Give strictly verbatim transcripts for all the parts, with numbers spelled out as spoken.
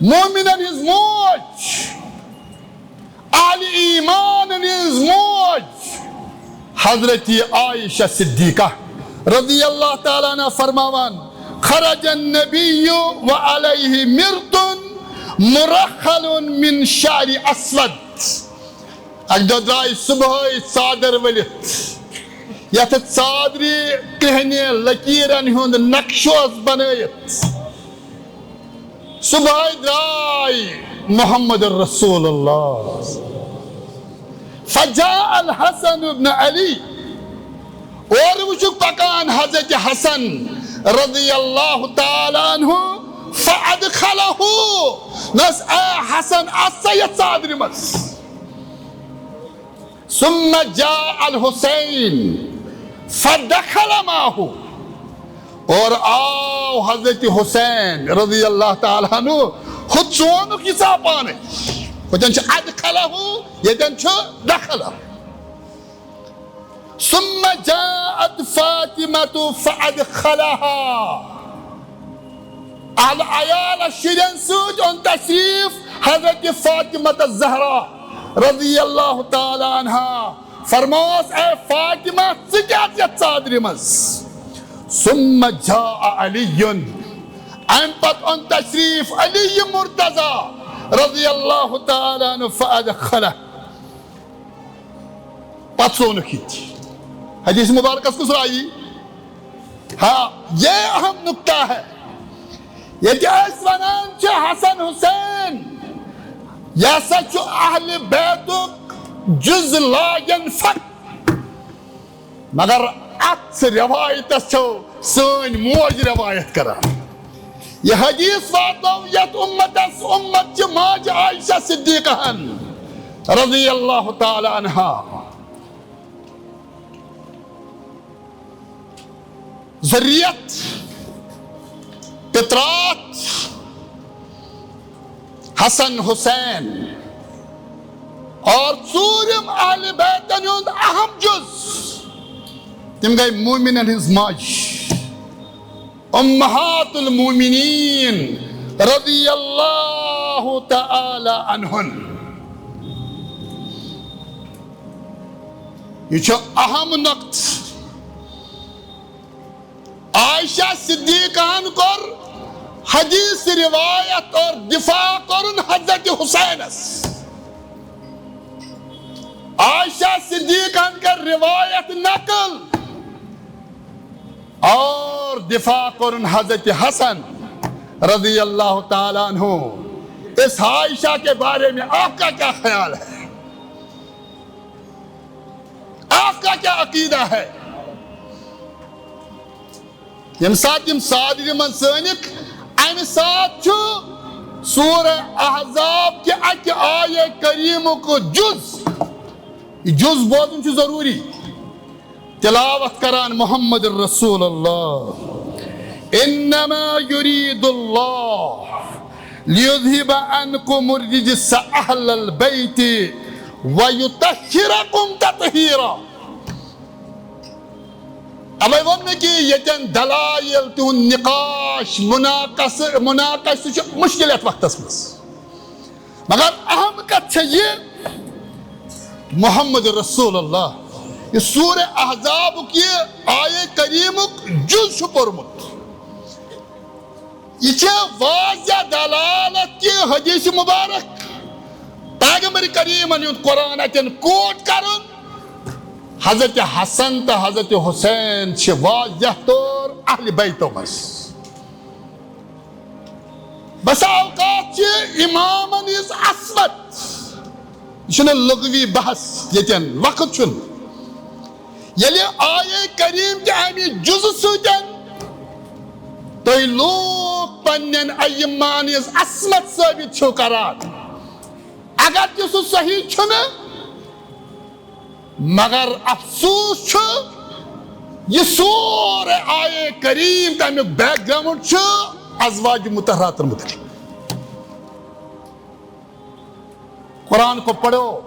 مومنن ہٕنٛز موج، اہل ایمانن ہٕنٛز موج، حضرت عائشہ صدیقہ رضی اللہ تعالیٰ عنہ فرماوان، خرج النبی وعلیہ مرط مرخل من شعر اسود۔ اکہِ دۄہ درٛاے صبحٲے ژادر ؤلِتھ، یتھ ژادرِ کرٛہنہِ لکیرن ہُنٛد نقشہٕ اوس بنٲیِتھ۔ صبحٲے درٛاے محمد رسول اللہ۔ فجاء الحسن ابن علی۔ اورٕ وٕچھُکھ پکان حضرت حسن رضی اللہ تعالیٰ عنہ، فادخلہ۔ نس اے حسن، اژ سا یتھ ژادرِ منٛز۔ ثم جاء الحسین فدخل معه۔ اور آو حضرت حسین رضی اللہ تعالیٰ عنہ، ہُہ ژونُکھ یہِ ژاو پانے۔ ہُتٮ۪ن چھُ ادخلہ، ییٚتٮ۪ن چھُ دخلہ۔ ثم جاءت فاطمة فادخلها۔ اہل عیال شُرٮ۪ن سۭتۍ اوٚن تشریف حضرت فاطمہ الزہرا رضی اللہ تعالیٰ عنہا۔ فرموس، اے فاطمہ، ژٕ کیٛازِ یتھ ژادرِ منٛز؟ ثم جاء علی۔ امہِ پتہٕ اوٚن تشریف علی مرتضی رضی اللہ تعالیٰ عنہ فادخلہ۔ پتہٕ ژونُکھ یہِ تہِ۔ حدیث مبارکس کُس راوی؟ ہاں، یہ اہم نقطہ ہے۔ ییٚتہِ أسۍ ونان چھِ حسن حسین، یہِ ہسا چھُ اہل بیتُک جز لا ینفک۔ مگر اتھ روایتس چھو سٲنۍ موج روایت کران۔ یہِ حدیث واتنٲو یتھ امتس، امت چہِ ماجہِ عائشہ صدیقہ ہن رضی اللہ تعالیٰ عنہا۔ ذریت، پترات، حسن حسین اور ژوٗرِم اہل بیتن ہُنٛد اہم جز، تِم گٔے مومنن ہٕنٛز ماجہِ، امہات المومنین رضی اللہ تعالی عنہن۔ یہِ چھُ اہم نقطہٕ۔ عائشہ صدیقہ ہن کوٚر حدیث روایت اور دفاع کوٚرُن حضرت حسینس۔ عائشہ صدیقہ ہن کٔر روایت نقل اور دفاع کوٚرُن حضرت حسن رضی اللہ تعالیٰ عنہ۔ اس عائشہ کے بارے میں آپ کا کیا خیال ہے؟ آپ کا کیا عقیدہ ہے؟ ییٚمہِ ساتہٕ یِم ژادرِ منٛز ژٲنِکھ، اَمہِ ساتہٕ چھُ سورہ احزاب کہِ اَکہِ آیہِ کریٖمُک جُز، یہِ جُز بوزُن چھُ ضروٗری، تلاوت کران محمد رسول اللہ۔ انما یرید اللہ لیذهب عنکم الرجس اہل البیت ویطہرکم تطہیرا۔ اوے ووٚن مےٚ کہِ ییٚتٮ۪ن دلائل، تِہُنٛد نقاش، مناقشہٕ، مناقشہٕ چھُ مُشکِل یَتھ وقتس منٛز۔ مگر اہم کتھ چھےٚ یہِ، محمد رسول اللہ، یہِ سورہ احزابُک یہِ آیے کریمُک جُز چھُ پوٚرمُت۔ یہِ چھےٚ واضح دلالت کہِ حدیث مبارک، پیغمبر کریمن ہُنٛد قرآن اتٮ۪ن quote کرُن، حضرت حسن تہٕ حضرت حسین چھِ واضح طور اہل بیتو منٛز۔ بسا اوقات چھِ امامن ہٕنٛز عصمت، یہِ چھُنہٕ لغوی بحث ییٚتٮ۪ن، وقت چھُنہٕ۔ ییٚلہِ آیے کریم تہِ امہِ جُزٕ سۭتۍ تُہۍ لوٗکھ پننٮ۪ن ائمن ہٕنٛز عصمت ثٲبت چھِو کران، اگر تہِ سُہ صحیح چھُنہٕ، مگر افسوس چھُ، یہِ سورُے آیے کریم تہٕ امیُک background چھُ ازواج مطہراتن متعلق۔ قرآن کو پڑھو۔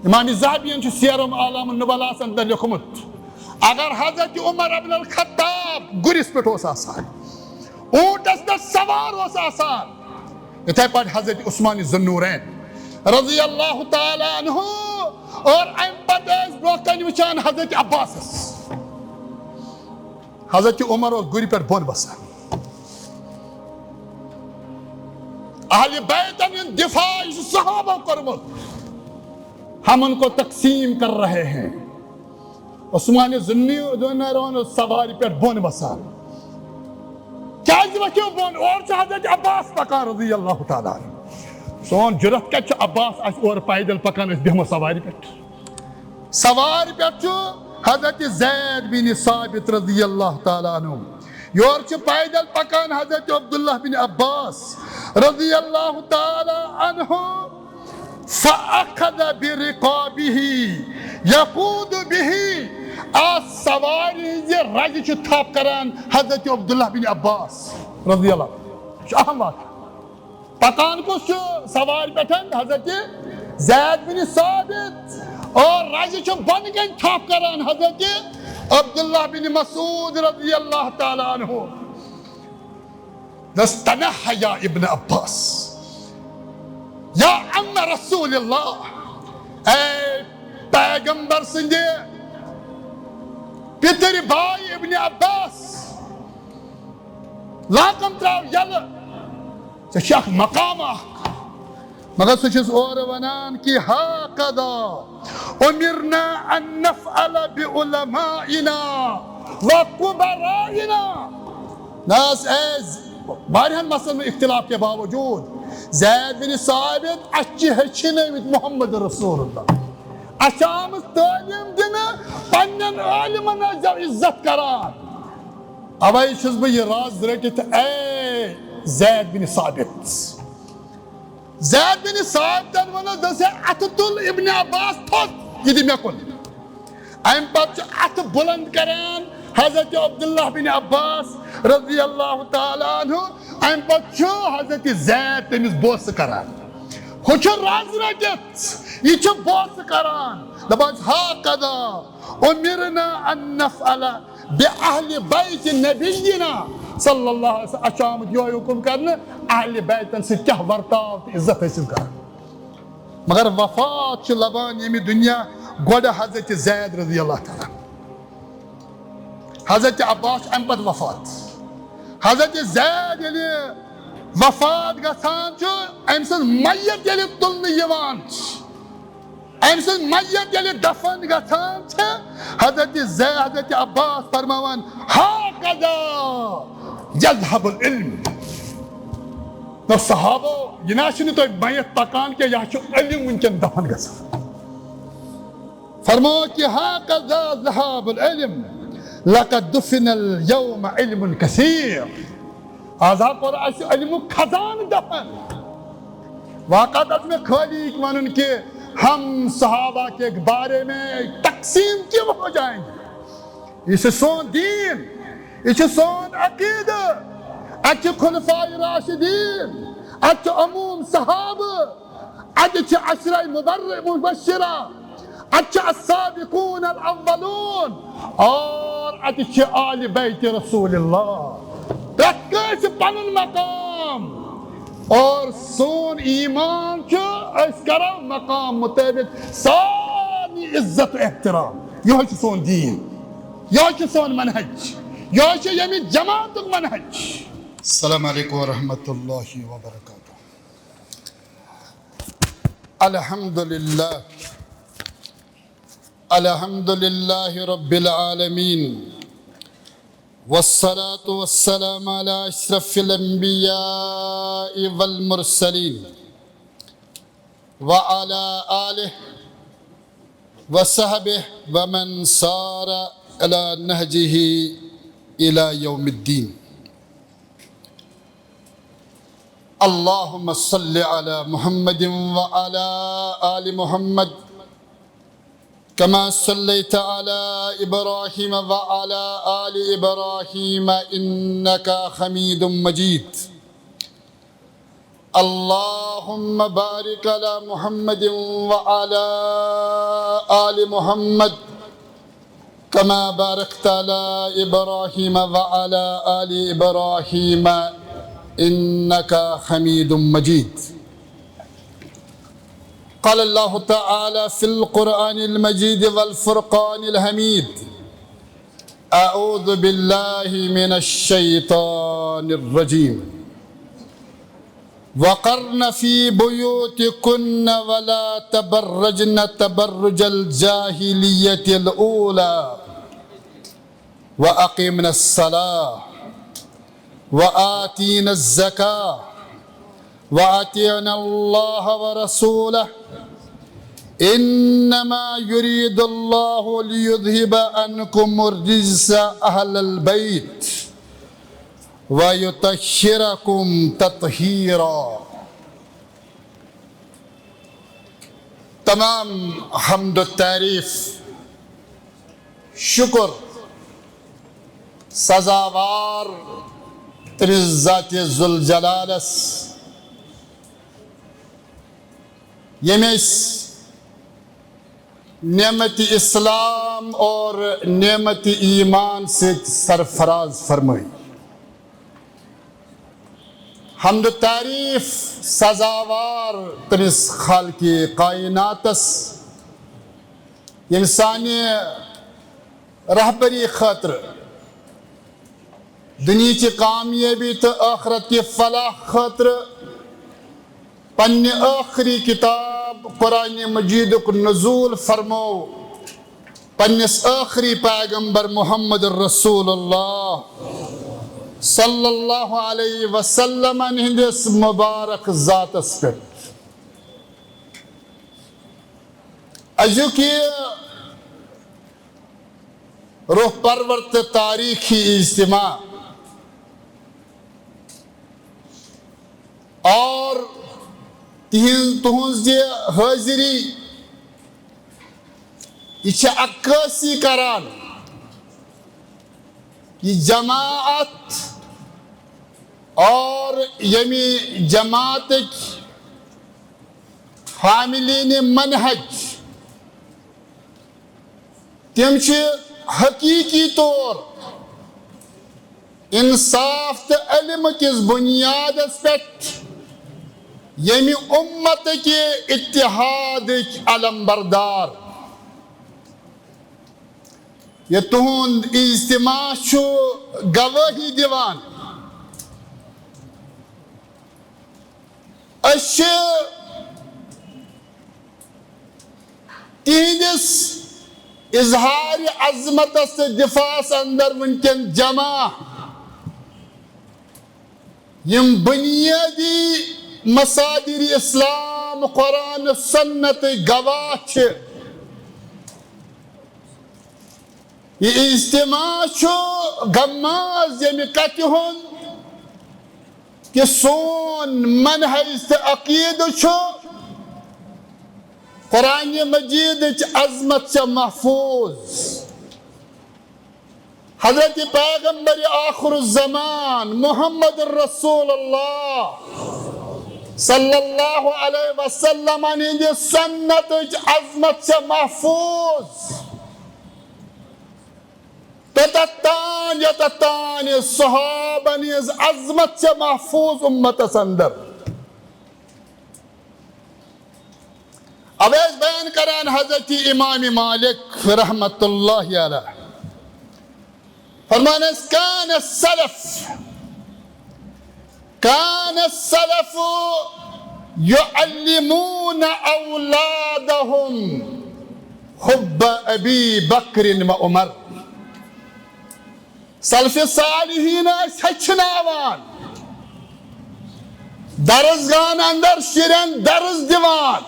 امام ذہبی ین چھُ سیر اعلام النبلاہس اندر لیوٚکھمُت، اگر حضرت عمر ابن الخطاب گُرِس پٮ۪ٹھ اوس آسان، اوٗنٹس پٮ۪ٹھ سوار اوس آسان، یِتھے پٲٹھۍ حضرت عثمان ذوالنورین رضی اللہ تعالیٰ عنہ، اور امہِ پتہٕ ٲسۍ برونٛہہ کنہِ وٕچھان حضرت عباسس۔ حضرت عمر اوس گُرِ پٮ۪ٹھ بۄن وسان۔ اہل بیتن ہُنٛد دفاع یُس صحابو کوٚرمُت، ہم ان کو تقسیم کر رہے ہیں۔ عثمان ذوالنورین اوس سوارِ پٮ۪ٹھ بۄن وسان۔ کیازِ ؤتھِو بۄن؟ اورٕ چھُ حضرت عباس پکان رضی اللہ تعالیٰ عنہ۔ سون جُرت کتہِ چھُ؟ عباس آسہِ اورٕ پیدل پکان، أسۍ بیٚہمو سوارِ پٮ۪ٹھ۔ سوارِ پٮ۪ٹھ چھُ حضرت زید بن ثابت رضی اللہ تعالیٰ عنہ۔ یورٕ چھُ پیدل پکان حضرت عبداللہ بن عباس رضی اللہ تعالیٰ عنہ۔ فأخذ برقابه يقود به۔ آ سوارِ ہٕنٛزِ رزِ چھُ تھپھ کران حضرت عبداللہ بن عباس رضی اللہ عنہ۔ یہِ چھُ اہم واقعہ۔ پکان کُس چھُ سوارِ پٮ۪ٹھ؟ حضرت زید بن ثابت۔ اور رزِ چھُ بۄنہٕ کنہِ تھپھ کران حضرت عبداللہ بن مسعود رضی اللہ تعالیٰ عنہ۔ دوٚپُس، "تنح یا ابن عباس، یا عم رسول اللہ"، اے پیغمبر سٕنٛدِ پِتٕرِ باے ابن عباس، لاکم ترٛاو یَلہٕ، ژےٚ چھُ اکھ مقام اکھ۔ مگر سُہ چھُس اورٕ ونان کہِ هكذا أمرنا أن نفعل بعلمائنا وكبرائنا۔ نہ حظ، اے ز-، واریاہن مسلن منٛز اختلاف کے باوجود زید بن ثابت، اَسہِ چھِ ہیٚچھنٲومٕتۍ محمد رسول اللہ۔ اَسہِ چھِ آمٕژ تعلیٖم دِنہٕ، پننٮ۪ن عٲلمن ٲسۍزیو عزت کران۔ اوے چھُس بہٕ یہِ راز رٔٹِتھ، اے زید بن ثابت۔ زید بن ثابتن ووٚنُس، دوٚپُس، "ہے، اَتھٕ تُل ابن عباس تھوٚد، یہِ دِ مےٚ کُن۔" اَمہِ پتہٕ چھُ اَتھٕ بُلنٛد کران حضرت عبداللہ بن عباس رضی اللہ تعالیٰ عنہ۔ اَمہِ پتہٕ چھُ حضرت زید تٔمِس بوسہٕ کران۔ ہُہ چھُ رز رٔٹِتھ، یہِ چھُ بوسہٕ کران، دَپان چھُ، "هكذا أمرنا أن نفعل بأهل بيت نبينا صلى الله عليه وسلم"۔ اَسہِ چھُ آمُت یِہوٚے حُکُم کرنہٕ، اہل بیتن سۭتۍ کیٛاہ ورتاو تہٕ عزت حٲصِل کرُن۔ مگر وفات چھِ لبان ییٚمہِ دُنیا گۄڈٕ حضرت زید رضی اللہ تعالیٰ عنہ۔ حضرت عباس چھُ اَمہِ پتہٕ وفات۔ حضرت زید ییٚلہِ وفات گژھان چھُ، أمۍ سٕنٛز میت ییٚلہِ تُلنہٕ یِوان چھِ، أمۍ سٕنٛز میت ییٚلہِ دفن گژھان چھِ، حضرت زید، حضرت عباس فرماوان، "هكذا يذهب العلم"۔ نو صحابو، یہِ نہ چھُنہٕ تۄہہِ میت پکان کینٛہہ، یہِ چھُ علم وٕنکٮ۪ن دفن گژھان۔ فرموو کہِ، "هكذا ذهاب العلم، لقد دفن اليوم علم كثير"۔ آز ہا کوٚر اَسہِ علمُک خزانہٕ دفن۔ واقعہ تَتھ میں خالی ونُن کہ ہم صحابہ کے بارے میں تقسیم کیوں ہو جائیں گے؟ یہِ چھُ سون دیٖن، یہِ چھُ سون عقیدٕ۔ اَتہِ چھِ خلفاء راشدین، اَتہِ چھُ عموم صحابہٕ، اَتہِ چھِ عشرہ مبر-، مبشرہ، اَتہِ چھِ السابقون الاولون، اور اَتہِ چھِ آل بیت رسول اللہ۔ پرٛٮ۪تھ کٲنٛسہِ پنُن مقام۔ اور سون ایمان چھُ، أسۍ کرو مقام مطٲبق سارنٕے عزت و احترام۔ یِہوٚے چھُ سون دیٖن، یِہوٚے چھُ سون منہج، یِہوٚے چھُ ییٚمہِ جماعتُک منہج۔ السلام علیکم ورحمۃ اللہ وبرکاتہ۔ الحمد لله، الحمد لله رب العالمين، والصلاة والسلام على أشرف الأنبياء والمرسلين، وعلى آله وصحبه ومن سار على نهجه إلى يوم الدين۔ اللهم صل على محمد وعلى آل محمد كما صليت على إبراهيم وعلى آل إبراهيم إنك حميد مجيد۔ اللهم بارك على محمد وعلى آل محمد كما باركت على إبراهيم وعلى آل إبراهيم إنك حميد مجيد. قال الله تعالى في القرآن المجيد والفرقان الحميد: أعوذ بالله من الشيطان الرجيم. وقرن في بيوتكن ولا تبرجن تبرج الجاهلية الأولى وأقمن الصلاة وآتين الزكاة وأطعن الله ورسوله إنما يريد الله ليذهب عنكم الرجس أهل البيت ويطهركم تطهيرا. تمام حمد و تعریف، شکر سزاوار تٔمِس ذات ذوالجلالس، ییٚمۍ أسۍ نعمت اسلام اور نعمت ایمان سۭتۍ سرفراز فرمٲے۔ حمد و تعریف سزاوار تٔمِس خالق کائناتس، ییٚمۍ سانہِ رہبری خٲطرٕ، دُنیاہٕچ کامیٲبی تہٕ ٲخرت کہِ فلاح خٲطرٕ پننہِ ٲخری کتاب قرآن مجیدُک نزول فرموو، پننِس ٲخری پیغمبر محمد رسول اللہ صلی اللہ علیہ وسلمن ہٕنٛدِس مبارک ذاتس پٮ۪ٹھ۔ أزیُک یہِ روح پرور تہٕ تاریخی اجتماع اور تِہنٛز، تُہنٛز یہِ حٲضری، یہِ چھِ عکٲسی کران یہِ جماعت اور ییٚمہِ جماعتٕکۍ حاملین منہج، تِم چھِ حقیقی طور انصاف تہٕ علم کِس بنیادس پٮ۪ٹھ ییٚمہِ امتٕکۍ اتحادٕکۍ علمبردار۔ یہِ تُہُنٛد اجتماع چھُ گوٲہی دِوان۔ أسۍ چھِ تِہنٛدِس اظہار عظمتس تہٕ دفاعس اندر وٕنکٮ۪ن جمع۔ یِم بنیٲدی مصادر اسلام، قرآن، سنت گواہ چھِ۔ یہِ اجتماع چھُ غماز ییٚمہِ کتھِ ہُنٛد کہِ سون منہج تہٕ عقیدٕ چھُ قرآن مجیدٕچ عظمت چھےٚ محفوظ۔ حضرت پیغمبر آخر الزمان محمد رسول اللہ صلی اللہ علیہ وسلم ہٕنٛدِ سنتٕچ عظمت چھےٚ محفوظ۔ توٚتتھ تام یوٚتتھ تام صحابن ہٕنٛز عظمت چھےٚ محفوظ امتس اندر۔ اوے ٲسۍ بیان کران حضرت امام مالک رحمت اللہ علیہ، فرمان ٲسۍ، كان السلف، كان السلف يعلمون أولادهم حب أبي بكر وعمر۔ سلف صالحین ٲسۍ ہیٚچھناوان، درس گاہن اندر شُرٮ۪ن درس دِوان،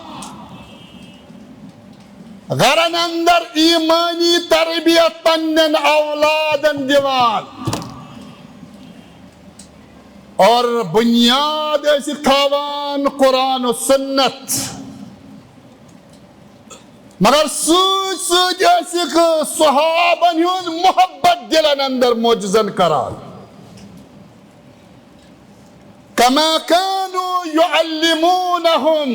گرن اندر ایمانی تربیت پننٮ۪ن اولادن دِوان، اور بنیاد ٲسِکھ تھاوان قرآن و سنت۔ مگر سۭتۍ سۭتۍ ٲسِکھ صحابن ہُنٛد محبت دِلن اندر موجزن کران۔ كما كانوا يعلمونهم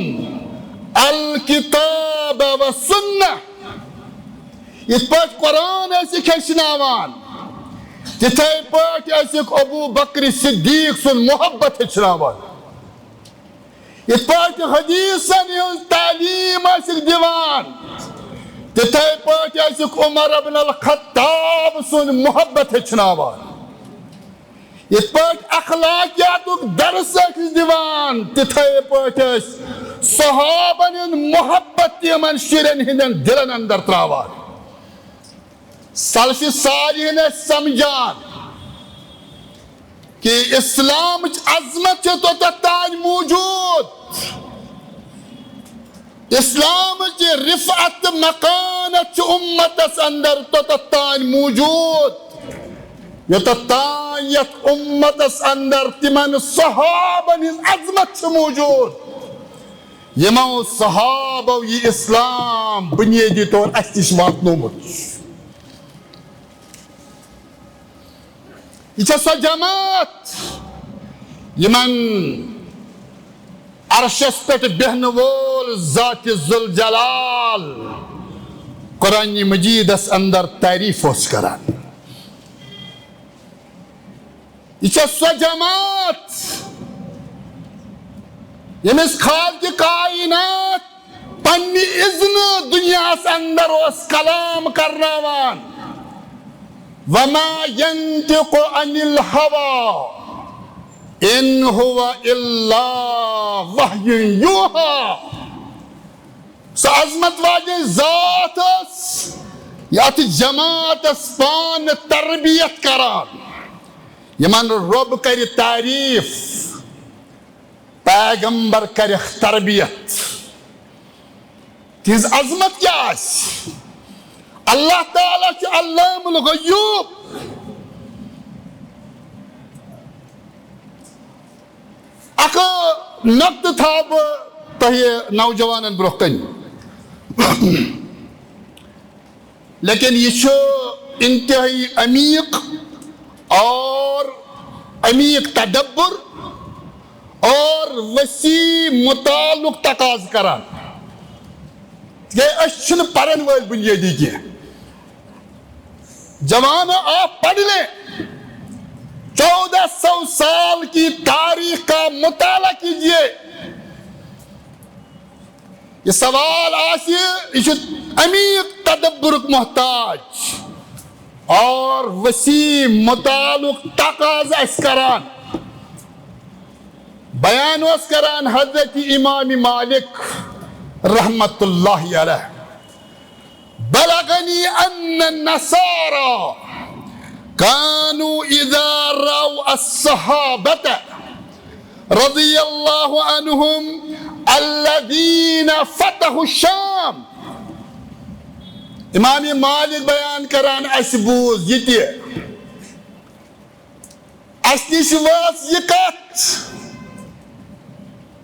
الكتاب والسنة۔ یِتھ پٲٹھۍ قرآن ٲسِکھ ہیٚچھناوان، تِتھے پٲٹھۍ ٲسِکھ ابو بکر صدیق سُنٛد محبت ہیٚچھناوان۔ یِتھ پٲٹھۍ حدیثن ہٕنٛز تعلیٖم ٲسِکھ دِوان، تِتھے پٲٹھۍ ٲسِکھ عمر ابن الخطاب سُنٛد محبت ہیٚچھناوان۔ یِتھ پٲٹھۍ اخلاقیاتُک درس ٲسِکھ دِوان، تِتھے پٲٹھۍ ٲسۍ صحابن ہُنٛد محبت تہِ یِمن شُرٮ۪ن ہٕنٛدٮ۪ن دِلن اندر تراوان۔ سلف صالحن ٲسۍ سمجھان کہ اسلامٕچ عظمت چھِ توٚتتھ تام موجود، اسلامٕچ رفعت تہٕ مکانت چھِ امتس اندر توٚتتھ تام موجود، یوٚتتھ تام یتھ امتس اندر تِمن صحابن ہٕنٛز عظمت چھِ موجود، یِمو صحابو یہِ اسلام بنیٲدی طور اسہِ نِش واتنومُت چھُ۔ یہِ چھےٚ سۄ جماعت یِمن عرشس پٮ۪ٹھ بیہنہٕ وول ذات ذوالجلال قرآن مجیدس اندر تعریف اوس کران۔ یہِ چھےٚ سۄ جماعت ییٚمِس خالقِ کائنات پننہِ اذنہٕ دُنیاہس اندر اوس کلام کرناوان۔ وما ينطق عن الهوى إن هو إلا وحي يوحى۔ سۄ عظمت واجیٚنۍ ذات ٲس یتھ جماعتس پانہٕ تربیت کران، یِمن رۄب کرِ تعریف، پیغمبر کرٮ۪کھ تربیت۔ تہنٛز عظمت کیٛاہ آسہِ؟ اللہ تعالیٰ چھُ علام الغیوب۔ اکھ نقطہٕ تھاوٕ بہٕ تۄہہِ نوجوانن برونٛہہ کنہِ۔ لیکن یہِ چھُ انتہائی عمیق اور عمیق تدبر اور وسیع مطالعُک تقاضہٕ کران۔ تِکیٛازِ أسۍ چھِنہٕ پرن وٲلۍ بنیٲدی کینٛہہ۔ جوانوں، آپ پڑھ لیں، چودہ سو سال کی تاریخ کا مطالعہ کیجیے۔ یہ سوال آسہِ، یہ چھُ عمیق تدبرُک محتاج اور وسیع مطالعُک تقاضہٕ اَسہِ کران۔ بیان اوس کران حضرت امام مالک رحمت اللہ علیہ، بلغني أن النصارى كانوا إذا رأوا الصحابة رضي الله عنهم الذين فتحوا الشام۔ امام مالک بیان کران، اسہِ بوٗز یہِ تہِ، اسہِ نِش وٲژ یہِ کتھ،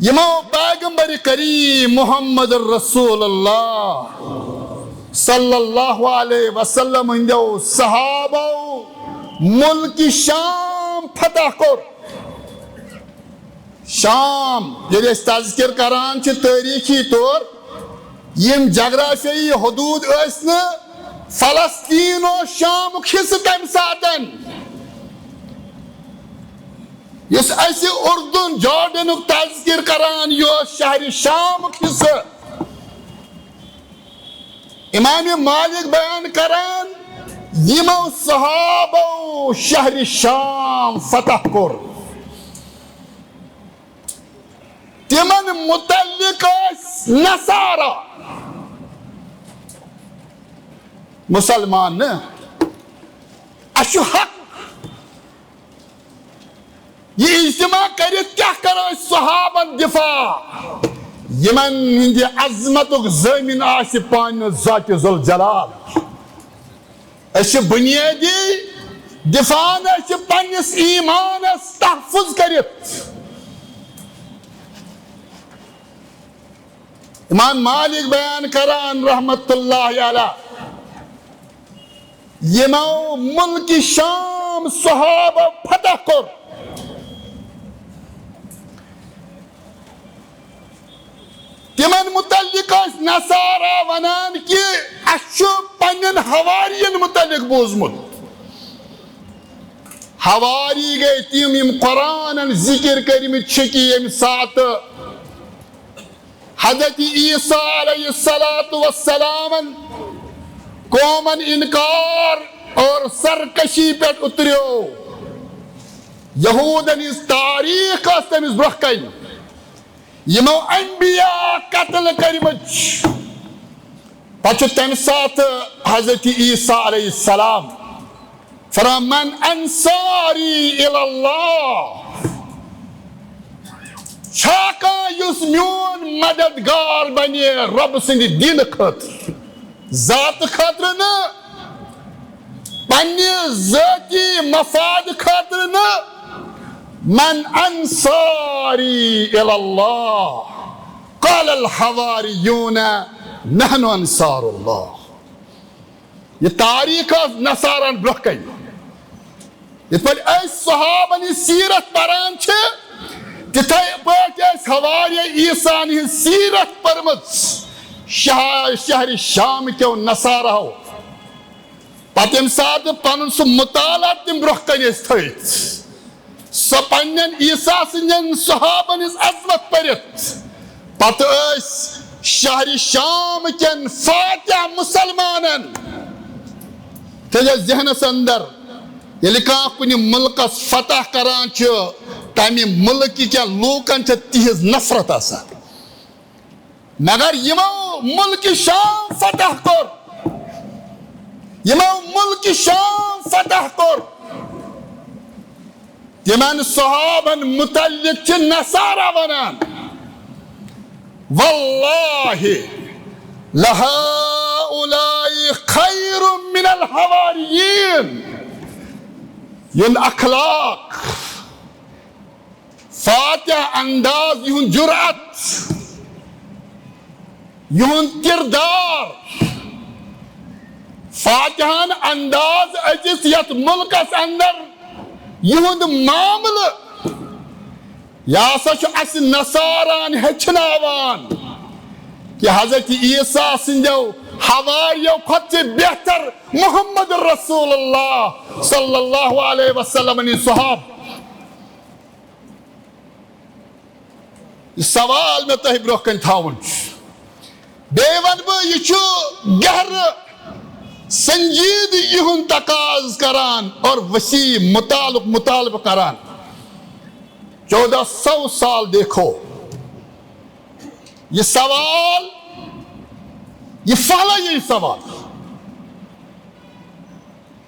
یِمو پیغمبر کریم محمد رسول اللہ صلی اللہ علیہ وسلم ہٕنٛدیو صحابو ملک شام فتح کوٚر۔ شام، ییٚلہِ أسۍ تذکر کران چھِ تٲریٖخی طور، یِم جغرافیٲیی حدوٗد ٲسۍ نہٕ فلسطین و شامُک حصہٕ تَمہِ ساتَن۔ یُس اَسہِ اردن، جارڈنُک تذکر کران، یہِ اوس شہرِ شامُک حصہٕ۔ امام مالک بیان کران، یِمو صحابو شہرِ شام فتح کوٚر، تِمن متعلق ٲسۍ نصارا، مسلمان نہٕ۔ اَسہِ چھُ حق۔ یہِ اجتماع کٔرِتھ کیٛاہ کرو أسۍ صحابن دفاع، یِمن ہٕنٛدِ عظمتُک ضٲمِن آسہِ پانہٕ ذاتِ ذوالجلال؟ أسۍ چھِ بنیٲدی دفاع، أسۍ چھِ پننِس ایمانس تحفظ کٔرِتھ۔ امام مالک بیان کران رحمت اللہ علیہ، یِمو ملک شام صحابہ فتح کوٚر، تِمن متعلق ٲسۍ نصارا ونان کہِ اسہِ چھُ پننٮ۪ن حوارین متعلق بوٗزمُت، حواری گٔے تِم، یِم قرآنن ذکر کٔرمٕتۍ چھِ کہِ ییٚمہِ ساتہٕ حضرت عیسیٰ علیہ الصلوۃ والسلامن قومن انکار اور سرکشی پٮ۪ٹھ اتریو۔ یہودن ہٕنٛز تاریخ ٲس تٔمِس برونٛہہ کنہِ۔ یِمو انبیاء قتل کٔرمٕتۍ۔ پتہٕ چھُ تمہِ ساتہٕ حضرت عیسیٰ علیہ السلام فرمان، "من انصاری الی اللہ؟" چھا کانٛہہ یُس میون مددگار بنہِ رۄب سٕنٛدِ دینہٕ خٲطرٕ؟ ذاتہٕ خٲطرٕ نہٕ، پننہِ ذٲتی مفاد خٲطرٕ نہٕ۔ "من انصاری الی اللہ؟" قال الحواریون، "نحن انصار اللہ۔" یہِ تاریخ ٲس نصارن برونٛہہ کنہِ۔ یِتھ پٲٹھۍ أسۍ صحابن ہٕنٛز سیرت پران چھِ، تِتھے پٲٹھۍ ٲسۍ حواریہ عیسیٰ ہٕنٛز سیرت پٔرمٕژ شہ-، شہر شام کیو نصاراہو۔ پتہٕ ییٚمہِ ساتہٕ پنُن سُہ مطالعہ تِم برونٛہہ کنہِ ٲسۍ تھٲوِتھ، سۄ پننٮ۪ن عیسیٰ سٕنٛدٮ۪ن صحابن ہٕنٛز عظمت پٔرِتھ، پتہٕ ٲسۍ شہر شام کٮ۪ن فاتح مسلمانن تھٲیِو ذہنس اندر، ییٚلہِ کانٛہہ کُنہِ مُلکس فتح کران چھُ، تمہِ مُلکہٕ کٮ۪ن لوٗکن چھِ تِہنٛز نفرت آسان۔ مگر یِمو مُلکہِ شام فتح کوٚر، یِمو مُلکہِ شام فتح کوٚر، تِمن صحابن متعلق چھِ نصارا ونان، "واللہ لہؤلاء خیر من الحواریین۔" یِہُنٛد اخلاق، فاتح انداز، یِہُنٛد جرأت، یِہُنٛد کردار، فاتحانہٕ انداز أکِس یتھ مُلکس اندر یِہُنٛد معاملہٕ، یہِ ہسا چھُ اسہِ نصاران ہیٚچھناوان کہِ حضرت عیسیٰ سٕنٛدیو حواریو کھۄتہٕ چھِ بہتر محمد رسول اللہ صلی اللہ علیہ وسلم ہٕنٛدۍ صحابہٕ۔ یہِ سوال مےٚ تۄہہِ برونٛہہ کنہِ تھاوُن چھُ، بیٚیہِ ونہٕ بہٕ، یہِ چھُ گہرٕ سنجیدگی ہُنٛد تقاضہٕ کران اور وسیع مطالب-، مطالبہٕ کران۔ چودہ سو سال دیکھو، یہ سوال، یہ پہلا یہی سوال،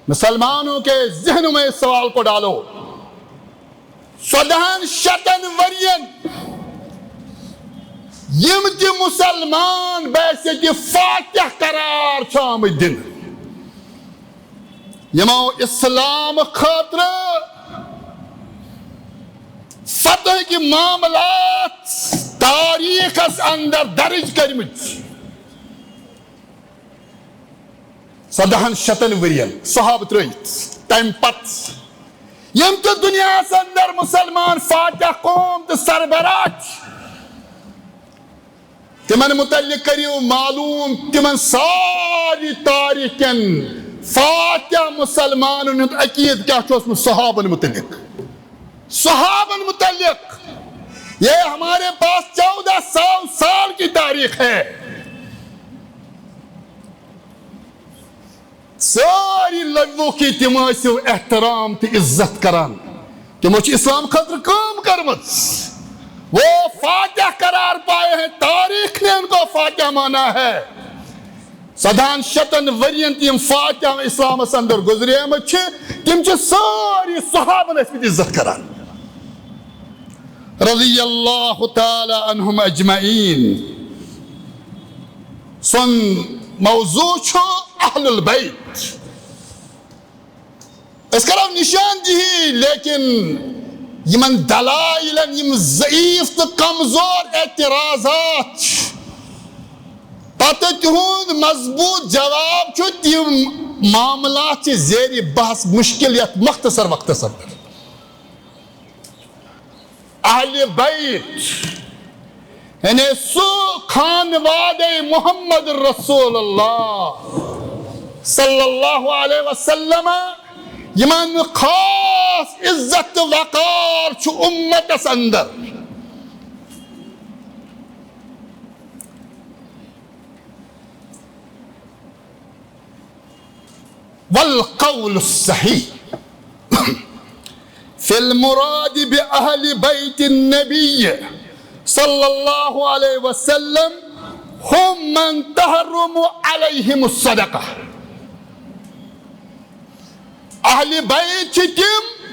مسلمانوں کے ذہنوں میں اس سوال کو ڈالو۔ ژۄدہن شتن ورین یم تہِ مسلمان بعثت فاتح قرار چھِ آمٕتۍ دِنہٕ، یمو اسلام خٲطرٕ فتح کی معاملات تاریخس اندر درج کٔرمٕتۍ۔ ژۄدہن شتن ورین صحابہٕ ترٲوِتھ، تمہِ پتہٕ یم تہِ دنیاہس اندر مسلمان فاتح قوم تہٕ سربراہ چھِ، تمن متعلق کٔرِو معلوم، تمن ساری تاریخ کٮ۪ن فاتح مسلمانن ہُنٛد عقیدٕ کیٛاہ چھُ اوسمُت صحابن متعلق۔ صحابن متعلق، یہ ہمارے پاس چودہ سو سال کی تاریخ ہے۔ سٲری لوٗکھ، تِم ٲسِو احترام تہٕ عزت کران۔ تِمو چھِ اسلام خٲطرٕ کٲم کٔرمٕژ۔ وہ فاتح قرار پائے ہیں، تاریخ نے ان کو فاتح مانا ہے۔ ژۄدہن شتن ورین تہِ یِم فاتح اسلامس اندر گُزریمٕتۍ چھِ، تِم چھِ سٲری صحابن ٲسمٕتۍ عزت کران۔ رضی اللہ تعالی عنہم اجمعین۔ سون موضوع چھُ اہل البیت۔ أسۍ کرو نشاندہی، لیکن یمن دلائلن، یم ضعیف تہٕ کمزور اعتراضات چھِ، پتہٕ تِہُنٛد مضبوط جواب چھُ، تِم معاملات چھِ زیر بحث مشکل یتھ مختصر وقتس اندر۔ اہل بیت، یعنی سُہ خانوادہ محمد رسول اللہ صلی اللہ علیہ وسلم، یِمن خاص عزت تہٕ وقار چھُ اُمتس اندر۔ والقول الصحيح في المراد بأهل بيت النبي صلى الله عليه وسلم هم من تحرم عليهم الصدقة۔ اہل بیت چھِ تِم،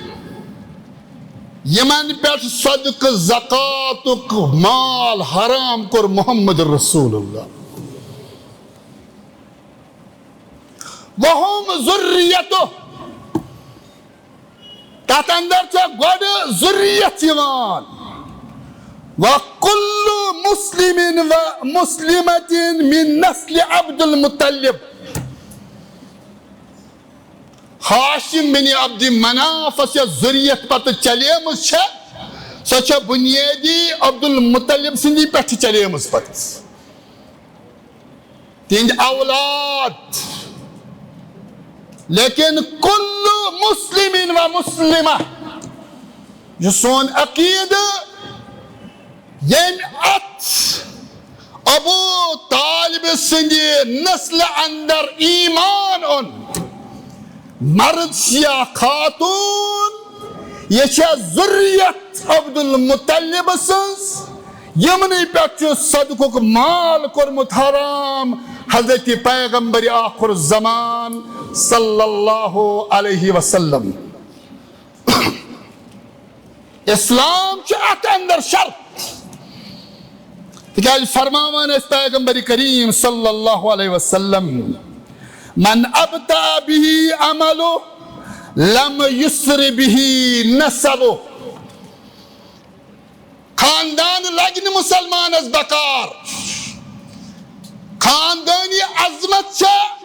یِمن پٮ۪ٹھ صدقہٕ زکاتُک مال حرام کوٚر محمد رسول اللہ۔ وهم ذریتہ، تتھ اندر چھےٚ گۄڈٕ ذریت یِوان۔ وکل مسلم ومسلمة من نسل عبد المطلب۔ ہاشم بن عبد منافس یۄس ذریت پتہٕ چلیمٕژ چھےٚ، سۄ چھےٚ بنیٲدی عبد المطلب سٕنٛدی پٮ۪ٹھٕ چلیمٕژ پتہٕ۔ تِہنٛدۍ اولاد۔ لیکن کل مسلم و مسلمہ، یہِ سون عقیدٕ، ییٚمۍ اتھ ابو طالب سٕنٛدِ نسلہٕ اندر ایمان اوٚن، مرد یا خاتون، یہِ چھےٚ ذریت عبد المطلب سٕنٛز، یِمنٕے پٮ۪ٹھ چھُ صدقُک مال کوٚرمُت حرام حضرت پیغمبر آخر الزمان صلی اللہ علیہ وسلم۔ اسلام چھُ اتھ اندر شرط، تِکیازِ فرماوان ٲسۍ پیغمبر کریم صلی اللہ علیہ وسلم، من ابطأ به عمله لم یسرع به نسبه۔ خاندان لگہِ نہٕ مسلمانس بکار۔ خاندٲنی عظمت چھےٚ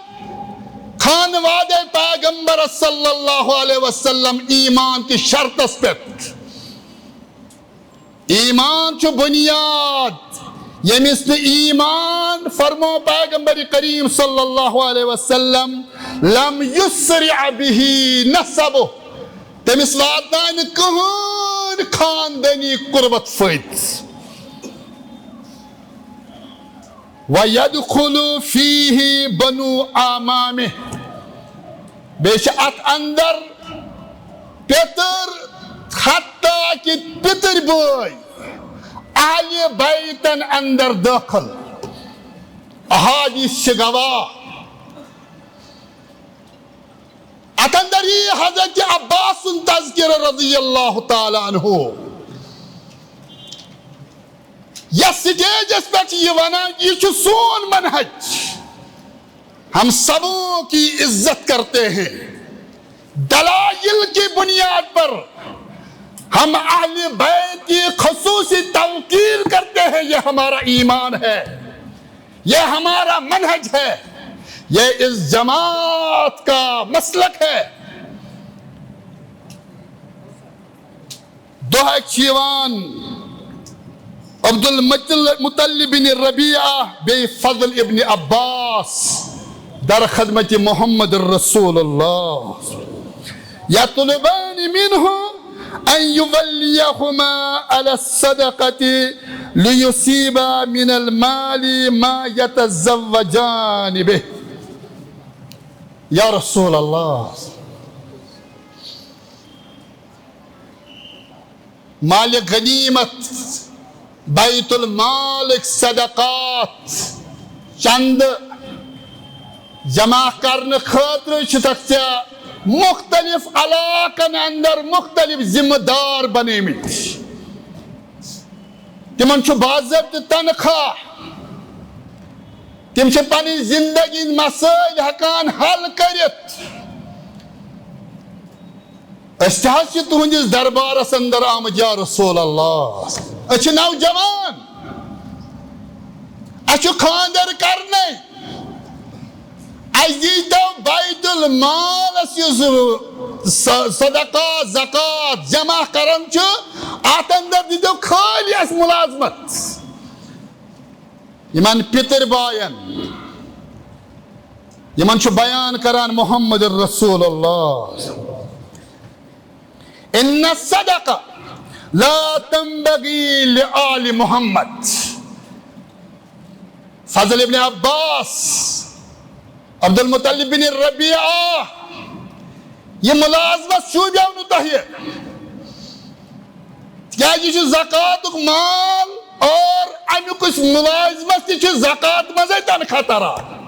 خانوادہ پیغمبر صلی اللہ علیہ وسلم ایمان کِس شرطس پٮ۪ٹھ۔ ایمان چھُ بنیاد، ییٚمِس نہٕ ایمان، فرمو پیغمبر کریم صلی اللہ علیہ وسلم، لم یسرع به نسبه، تٔمِس واتناونہٕ کٕہٕنۍ خاندٲنی قربت فٲیدٕ۔ وَيَدْخُلُ فِيهِ بَنُو أَعْمَامِهِ، بیٚیہِ چھِ اَتھ اندر پِتٕر، حتیٰ کہِ پِتٕرۍ بٲے اہلِ بیتن اندر دٲخل۔ احادیث چھِ گواہ۔ اتھ اندر یی حضرت عباس سُنٛد تذکرہ رضی اللہ تعالیٰ عنہ، یتھ سٹیجس پٮ۪ٹھ یہِ ونان، یہِ چھُ سون منہج، ہم سبوں کی عزت کرتے ہیں، دلائل کی بنیاد پر ہم اہل بیت کی خصوصی توقیر کرتے ہیں، یہ ہمارا ایمان ہے۔ یہ ہمارا منہج ہے، یہ اس جماعت کا مسلک ہے۔ دۄہے چھِ یِوان عبد المطلب بن ربیعہ بیٚیہِ فضل ابن عباس در خدمت محمد رسول اللہ۔ یطلبان منه أن يوليهما على الصدقة ليصيبا من المال ما يتزوجان به۔ یا رسول اللہ، مال غنیمت، بیت المالٕکۍ صدقات، چندٕ جمع کرنہٕ خٲطرٕ چھِ تَتھ ژےٚ مُختٔلِف علاقن اندر مُختٔلِف ذمہٕ دار بنٲومٕتۍ۔ تِمن چھُ باضٲبطہٕ تنخواہ۔ تِم چھِ پنٕنۍ زندگی ہٕنٛدۍ مسٲیل ہٮ۪کان حل کٔرِتھ۔ أسۍ تہِ حظ چھِ تُہنٛدِس دربارس اندر آمٕتۍ، یا رسول اللہ۔ أسۍ چھِ نوجوان، اَسہِ چھُ خانٛدر کرنے۔ اَسہِ دیٖتو بیت المالس یُس س-، صدقات، زکات جمع کران چھُ، اتھ اندر دیٖتو خٲلی اَسہِ ملازمت۔ یِمن پِتٕرۍ باین، یِمن چھُ بیان کران محمد رسول اللہ۔ ان الصدقہ لا تنبغی لآل محمد۔ فضل ابن عباس، عبدالمطلب بن ربیعہ، یہِ ملازمت شوٗبیو نہٕ تۄہہِ، تِکیٛازِ یہِ چھُ زکاتُک مال، اور اَمیُک یُس ملازمت تہِ چھُ زکات منٛزے تنخواہ تران۔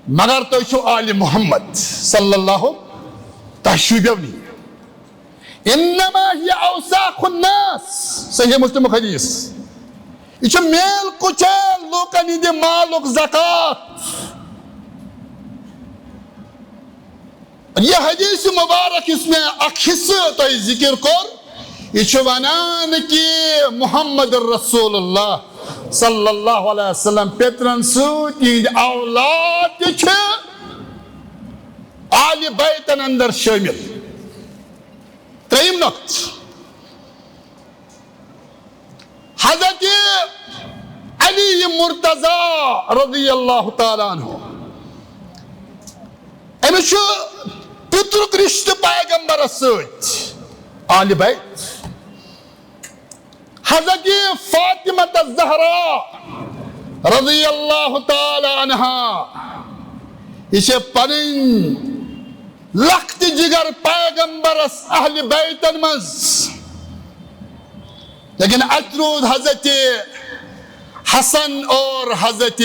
مگر تُہۍ چھِو آلِ محمد صلی اللہ، تۄہہِ شوٗبیو نہٕ یہِ۔ انما ہی اوساخ الناس، صحیح مسلمُک حدیث۔ یہِ چھُ میل کُچیل لوٗکن ہٕنٛدِ مالُک زکات۔ یہِ حدیث مبارک یُس مےٚ اکھ حصہٕ تۄہہِ ذکر کوٚر، یہِ چھُ ونان کہِ محمد رسول اللہ صلی اللہ علیہ وسلم پِترن سۭتۍ یِہنٛدۍ اولاد تہِ چھِ آلِ بیتن اندر شٲمِل۔ ترٛیٚیِم نۄقطہٕ، حضرت علی مرتضی رضی اللہ تعالیٰ عنہ، أمِس چھُ پِترُک رِشتہٕ پیغمبرس سۭتۍ، آلِ بیت۔ حضرت فاطمہ الزہرا رضی اللہ تعالیٰ عنہا، یہِ چھِ پنٕنۍ لۄکٹہِ جگر پیغمبرس اہلِ بیتن منٛز۔ لیکن اتہِ روٗد حضرت حسن اور حضرت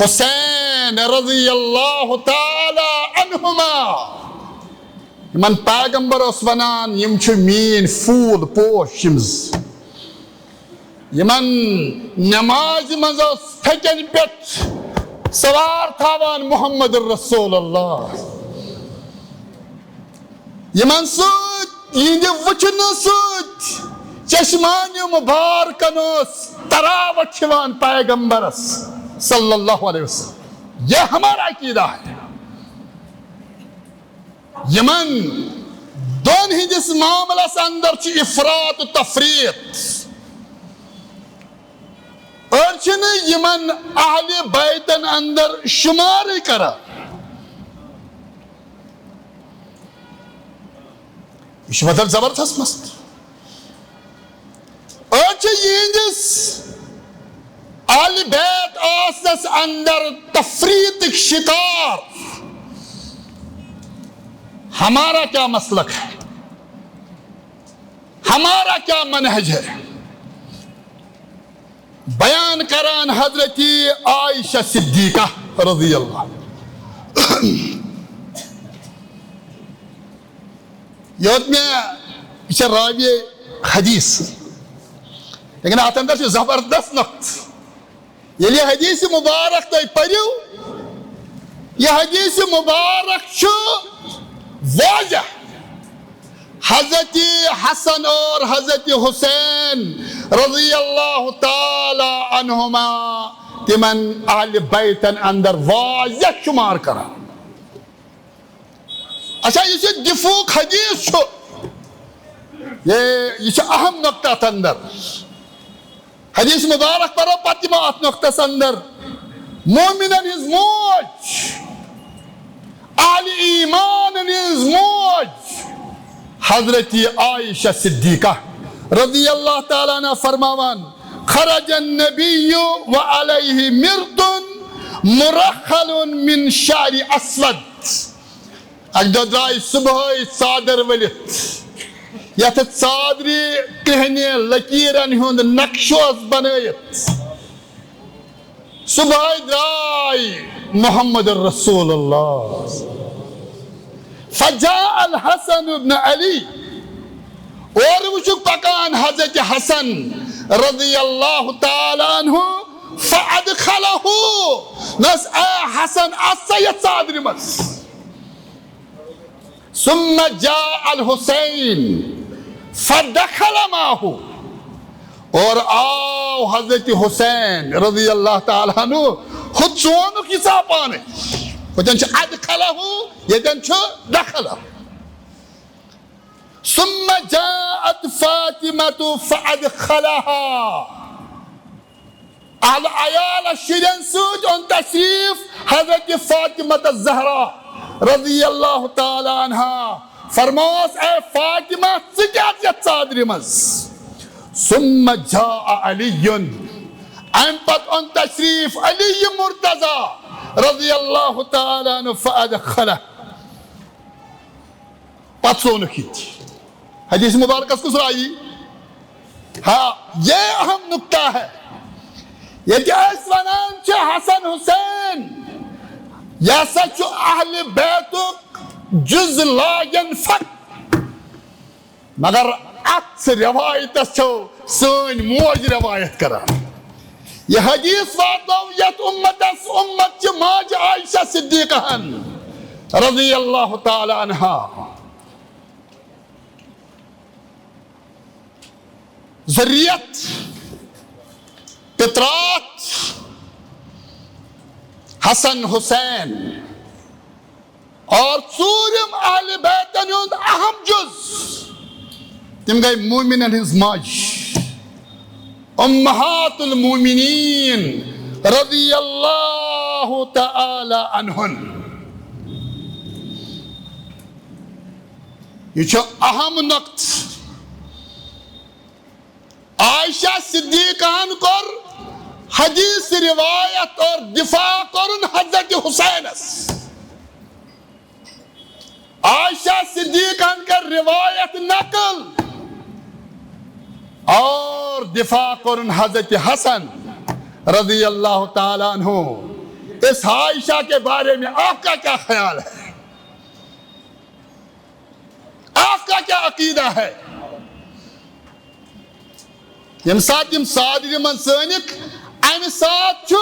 حسین رضی اللہ تعالیٰ عنہما۔ یِمن پیغمبر اوس ونان، یِم چھِ میٲنۍ پھوٗل پوش، یِم ز-، یِمن نمازِ منٛز اوس پھیٚکٮ۪ن پٮ۪ٹھ سوار تھاوان محمد رسول اللہ۔ یِمن سۭتۍ، یِہنٛدِ وٕچھنہٕ سۭتۍ چشمانہِ مبارکن اوس تراوت یِوان پیغمبرس صلی اللہ علیہ وسلم۔ یہ ہمارا عقیدہ ہے۔ یِمن دۄن ہٕنٛدِس معاملس اندر چھُ افراط و تفریط۔ أڑۍ چھِنہٕ یِمن اہلِ بیتن اندر شُمارٕے کران۔ یہِ چھُ مطلب زبردست مسلہٕ۔ أڑۍ چھِ یِہنٛدِس اہلِ بیت آسنس اندر تفریطٕکۍ شکار۔ ہمارا کیا مسلک ہے؟ ہمارا کیا منہج ہے؟ بیان کران حضرت عائشہ صدیقہ رضی اللہ عنہا۔ یوت مےٚ، یہِ چھےٚ راوی حدیث، لیکن اتھ اندر چھُ زبردست نقطہٕ۔ ییٚلہِ یہِ حدیث مبارک تُہۍ پٔرِو، یہِ حدیث مبارک چھُ واضح۔ حضرت حسن اور حضرت حسین رضی اللہ تعالیٰ عنہما، تِمن اہلِ بیتن اندر واضح شمار کران۔ اچھا، یُس یہِ دفاعُک حدیث چھُ، یہِ، یہِ چھُ اہم نقطہٕ اتھ اندر۔ حدیث مبارک پرو پتہٕ یِمو اتھ نقطس اندر۔ مومنن ہٕنٛز موج، اہلِ ایمانن ہٕنٛز موج، حضرت عائشہ صدیقہ رضی اللہ تعالیٰ عنہا فرماوان، خرج النبی وعلیہ مرط مرخل من شعر اسود۔ اکہِ دۄہ درٛاے صبحٲے ژادر ؤلِتھ، یتھ ژادرِ کرٛہنہِ لکیرن ہُنٛد نقشہٕ اوس بنٲیِتھ۔ صبحٲے درٛاے محمد رسول اللہ۔ فجاء الحسن ابن علی، اورٕ وٕچھُکھ پکان حضرت حسن رضی اللہ تعالیٰ عنہ، فادخلہ، نس اے حسن، اژ سا یتھ ژادرِ منٛز۔ ثم جاء الحسین فدخل معه، اور آو حضرت حسین رضی اللہ تعالیٰ عنہ، ہُہ ژونُکھ یہِ ژاو پانے۔ ہُتٮ۪ن چھُ ادخلہ، ییٚتٮ۪ن چھُ دخلہ۔ ثم جاءت فاطمة فأدخلها۔ اہل عیال شُرٮ۪ن سۭتۍ اوٚن تشریف حضرت فاطمہ الزہرا رضی اللہ تعالیٰ عنہا۔ فرموس، اے فاطمہ، ژٕ کیٛازِ یتھ ژادرِ منٛز؟ ثم جاء علی، امہِ پتہٕ اوٚن تشریف علی مرتضی رضی اللہ تعالیٰ عنہ فادخلہ، پتہٕ ژونُکھ یہِ تہِ۔ حدیث مبارکس کُس راوی؟ ہاں، یہ اہم نقطہ ہے۔ ییٚتہِ أسۍ ونان چھِ حسن حسین، یہِ ہسا چھُ اہل بیتُک جز لا ینفک، مگر اتھ روایتس چھو سٲنۍ موج روایت کران۔ یہ حدیث واتنٲو یتھ امتس، امت چہِ ماجہِ عائشہ صدیقہ ہن رضی اللہ تعالیٰ عنہا۔ ذریت، پترات، حسن حسین اور ژوٗرِم اہل بیتن ہُنٛد اہم جز، تِم گٔے مومنن ہٕنٛز ماجہِ، امہات المومنین رضی اللہ تعالی عنہن۔ یہِ چھُ اہم نقطہٕ۔ عائشہ صدیقہ ہن کوٚر حدیث روایت اور دفاع کوٚرُن حضرت حسینس۔ عائشہ صدیقہ ہن کر روایت نقل اور دفاع کوٚرُن حضرت حسن رضی اللہ تعالیٰ عنہ۔ اس عائشہ کے بارے میں آپ کا کیا خیال ہے؟ آپ کا کیا عقیدہ ہے؟ ییٚمہِ ساتہٕ یِم ژادرِ منٛز ژٲنِکھ، اَمہِ ساتہٕ چھُ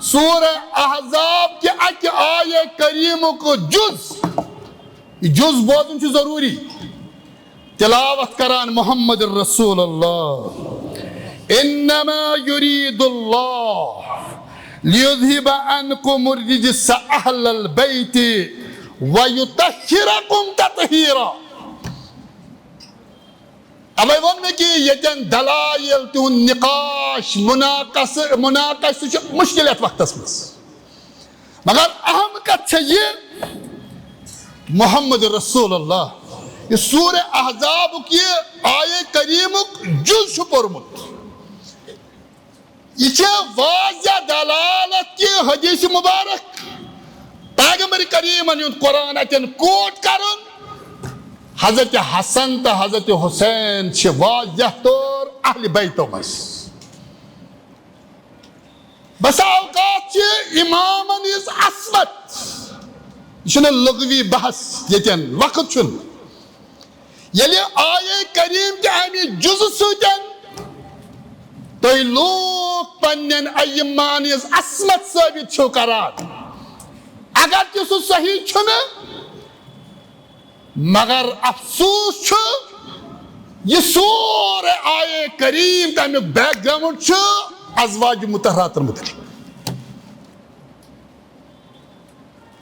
سورہ احزاب کہِ اَکہِ آیہِ کریٖمُک جُز، یہِ جُز بوزُن چھُ ضروٗری، تلاوت کران محمد رسول اللہ۔ انما یرید اللہ لیذهب عنکم الرجس اہل البیت ویطہرکم تطہیرا۔ اوے ووٚن مےٚ کہِ ییٚتٮ۪ن دلائل، تِہُنٛد نقاش، مناقشہٕ، مناقشہٕ چھُ مُشکِل یَتھ وقتس منٛز۔ مگر اہم کتھ چھےٚ یہِ، محمد رسول اللہ، یہِ سورہ احزابُک یہِ آیہ کریمُک جُز چھُ پوٚرمُت۔ یہِ چھےٚ واضح دلالت کہِ حدیث مبارک، پیغمبر کریمن ہُنٛد قرآن اتٮ۪ن quote کرُن، حضرت حسن تہٕ حضرت حسین چھِ واضح طور اہل بیتو منٛز۔ بسا اوقات چھِ امامن ہٕنٛز عصمت، یہِ چھُنہٕ لغوی بحث ییٚتٮ۪ن، وقت چھُنہٕ۔ ییٚلہِ آیے کریم تہِ امہِ جُزٕ سۭتۍ تُہۍ لوٗکھ پننٮ۪ن ائمن ہٕنٛز عصمت ثٲبت چھِو کران، اگر تہِ سُہ صحیح چھُنہٕ، مگر افسوس چھُ، یہِ سورُے آیے کریم تہٕ امیُک background چھُ ازواج مطہراتن متعلق۔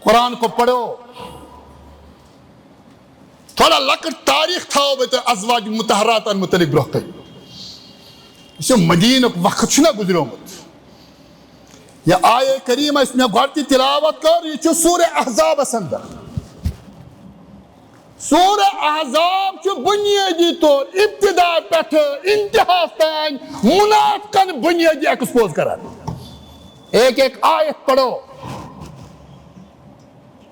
قرآن کو پڑھو، تھوڑا لۄکٕٹ تاریخ تھاوو بہٕ تۄہہِ ازواج مطہراتن متعلق برونٛہہ کَنہِ۔ یُس یہِ مدینُک وقت چھُنہ گُزریومُت، یہِ آیے کریم اَسہِ مےٚ گۄڈٕ تہِ تلاوت کٔر، یہِ چھُ سورہ احزابس اندر۔ سورہ احزاب چھُ بنیٲدی طور ابتدا پٮ۪ٹھٕ انتہاہس تام منافقن بنیٲدی expose کران۔ ایک ایک آیت پڑھو۔